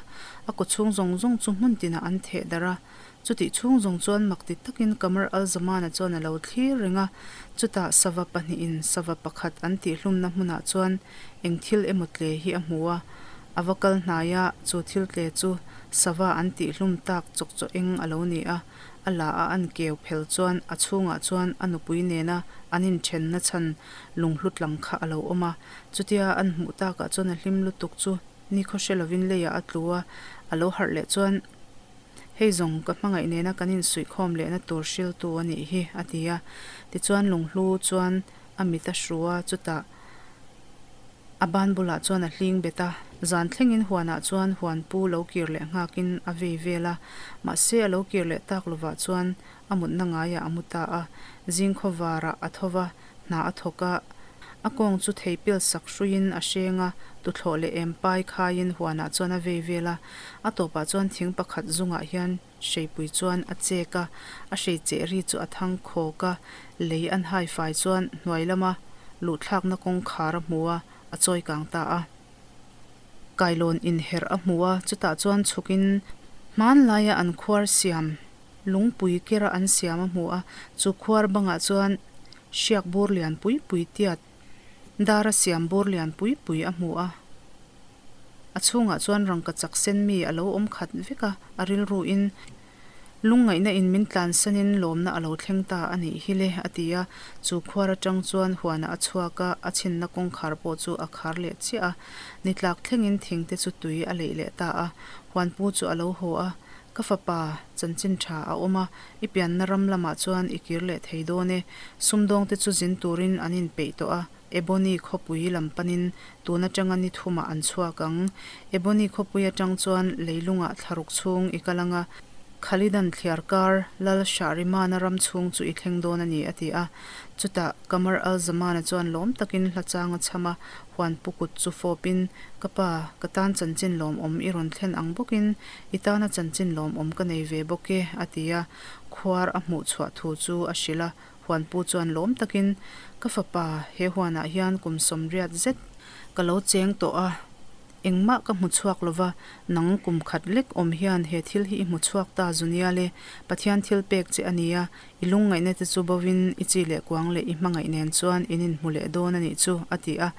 A kaw chhung zawng zawng chu hmun tinah an theh darh a. Chutih chhung zawng chuan mak ti takin Qamar al-Zaman-a chuan a lo thlir reng a, chutah sava pahnihin sava pakhat an tihhlumna hmunah chuan eng thil emaw tle hi a hmu a, a va kal hnai a, chu thil tle chu sava an tihhlum tak chawk chaw eng a lo ni a, a la a an keu phel chuan a chhungah chuan a nupui nena an inthenna chhan lunghlu tlang kha a lo awm a, chutia an hmuh takah chuan a hlim lutuk chu nikhaw hre lovin leiah a tlu a, a lo harh leh chuan. Hei zawng ka hmangaih nena kan insuihkhawm lehna tur hriltu a nih hi, a ti a. Tichuan lunghlu chuan a mit a hru a, chutah a ban bulah chuan a hling bet a. Zan thlengin huanah chuan huanpu lo kir leh nghakin a vei vel a, mahse a lo kir leh tak lovah chuan a mutna ngaiah a mu ta a. Zing khawvarah a tho va, hna a thawk a, a kawng chu thei pil sak hruiin a hreng a, tuthlawh leh em pai khaiin huanah chuan a vei vel a. A tawpah chuan thing pakhat zungah hian hreipui chuan a chek a, a hrei cheh ri chu a thang khawk a, lei an hai fai chuan hnuai lama luhthlakna kawngkhar a hmu a, a chawi kang ta a. Kailawn inherh a hmu a, chutah chuan chhukin hmanlaia an khuar siam Lungpui kera an siam a hmu a, chu khuar bangah chuan hriak bur lian pui pui tiat dara siam bur lian pui pui a hmu a. A chhungah chuan rangkachak sen mi a lo awm khat vek a, a rilruin lungngaihna in min tlansanin lawmna a lo thleng ta a nih hi le a ti a. Chu khuar atang chuan huanah a chhuak a, a chhinna kawngkhar pawh chu a khar leh chiah a. Ni tlak thlengin thingte chu tui a leih leh ta a, huanpu chu a lo haw a. Ka fapa, chanchin tha a awm a, i pianna ram lamah chuan i kir leh thei dawn e. Sumdawngte chu zin turin an inpeih tawh a, Ebony khawpui lam panin tun atanga ni thumah an chhuak ang. Ebony khawpui atang chuan leilungah thlaruk chhung i kal ang a, Khalidan thliar kar Lal Shahrimana ram chhung chu i thleng dawn a ni, a ti a. Chutah Qamar al-Zamana chuan lawm takin hla chang a chham a, huan pu kut chu fawpin, Ka pa, ka tan chanchin lawmawm i rawn thlen ang bawkin I tana chanchin lawmawm ka nei ve bawk e, a ti a. Khuar a hmuh chhuah thu chu a hrilh a. Huanpu chuan lawm takin, Ka fapa, he huanah hian kum sawmriat zet ka lo cheng tawh a, engmah ka hmu chhuak lo va, nang kum khat lek awm hian he thil hi i hmu chhuak ta Zunial e, Pathian thil pek che a nia, i lungngaihna te chu bovin i chi leh kuang leh i hmangaih nen chuan in inhmu leh dawn a nih chu, a ti a.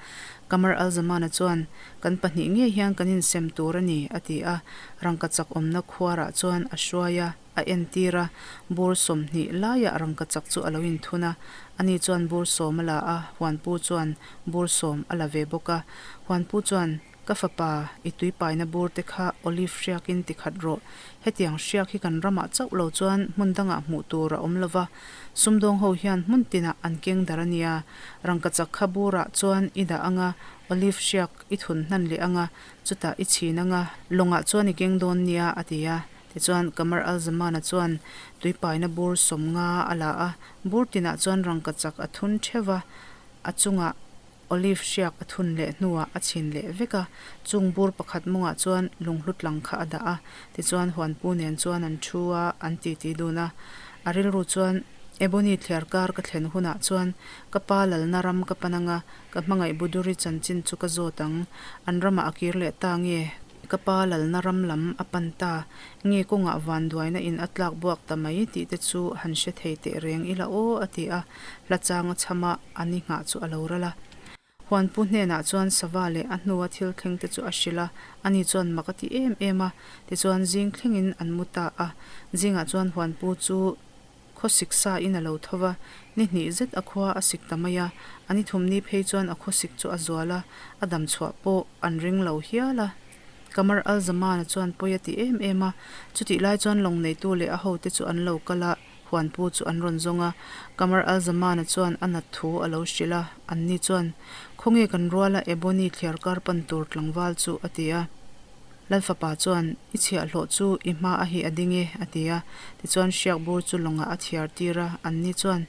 Qamar al-Zamana chuan, Kan pahnih ngei hian kan insem tur a ni, a ti a. Rangkachak awmna khuarah chuan a hruai a, a entir a. Bur 20 laiah rangkachak chu a lo inthun a. Ani chuan bur sawm a la a, Huanpu chuan bur sawm a la ve bawk a. Huanpu chuan. Ka fapa, i tuipaina bur te kha olive hriakin ti khat rawh. Hetiang hriak hi kan ramah chauh lo chuan hmun dangah hmuh tur a awm lo va, sumdawng ho hian hmun tinah an keng dar a nia. Rangkachak kha burah chuan i dah anga, olive hriak i thun hnan leh anga, chutah i chhin anga, lawngah chuan i keng dawn nia, a ti a. Tichuan, Qamar al-Zamana chuan tuipaina bur 50 a la a, bur tinah chuan rangkachak a thun theuh va, a chungah olive hriak a thun leh hnuah a chhin leh vek a, chung bur pakhat mawngah chuan lunghlu tlang kha a dah a, tichuan huanpu nen chuan an thu a, an titi dun a. A rilru chuan, Ebony thliar kar ka thlen hunah chuan ka pa lalna ram ka pan anga, ka hmangaih Buduri chanchin chu ka zawt ang, an ramah a kir leh ta nge? Ka pa lalna ram lam a pan ta, nge kawngah vanduaina in a tlak buak ta mai tih te chu han hre thei teh reng ila aw a ti a, hla chang a chham a, a ni nghah chu a lo ral a. Huanpu hnenah chuan sava leh a hnua thil thleng te chu a hrilh a, ani chuan mak a ti em em a, tichuan zing thlengin an mu ta a, zingah chuan huanpu chu Khawsik sa in a lo tho va, ni hnih zet a khua a sik ta mai a, a ni thum ni phei chuan a khawsik chu a zual a, a dam chhuah pawh an ring lo hial a. Qamar al-Zamana chuan pawi a ti em em a, chutih lai chuan lawng neitu leh a hote chu an lo kal a, huanpu chu an rawn zawng a. Qamar al-Zamana chuan a nat thu a lo hrilh a, anni chuan, Khawnge kan ruala Ebony thliarkar pan tur tlangval chu? a ti a. Lalfapa chuan, I chhiahhlawh chu i hma a hi a ding e, a ti a. Tichuan hriak bur chu lawngah a thiar tir a, anni chuan,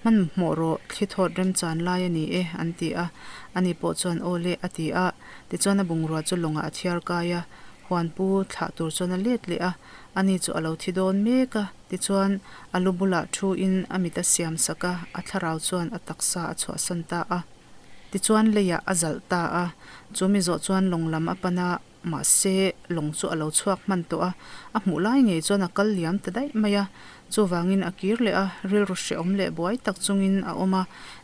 Hmanhmawh rawh, thli thawt remchan lai a ni e, an ti a. Ani pawh chuan, Aw le, a ti a. Tichuan a bungrua chu lawngah a thiar kai a, huanpu thlah tur chuan a let leh a, ani chu a lo thi dawn mek a. Tichuan a lu bulah thu in a mit a siam sak a, a thlarau chuan a taksa a chhuahsan ta a. Tichuan leiah a zalh ta a, chu mi zawh chuan lawng lam a pan a, mahse lawng chu a lo chhuak hman tawh a, a hmuh lai ngei chuan a kal liam ta daih mai a, chuvangin a kir leh a, rilru hrehawm leh buai tak chungin a awm a,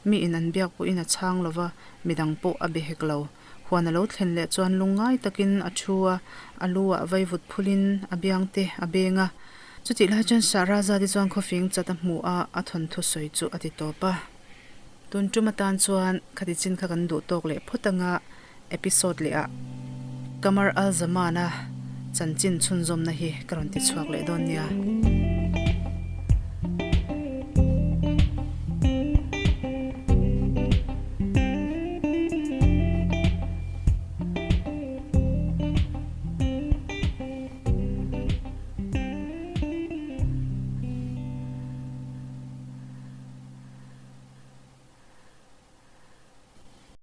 miin an biak pawhin a chhang lo va, midang pawh a be hek lo. Huan a lo thlen leh chuan lungngai takin a thu a, a lu ah vaivut phulin a biang te a beng a. Chutih lai chuan Shahrazad-i chuan khawfing chat a hmu a, a thawnthu sawi chu a ti tawp a. Tun tum atan chuan khati chin kha kan duh tawk leh phawt anga episode leh ah Qamar al-Zaman-a chanchin chhunzawmna hi ka rawn ti chhuak leh dawn nia.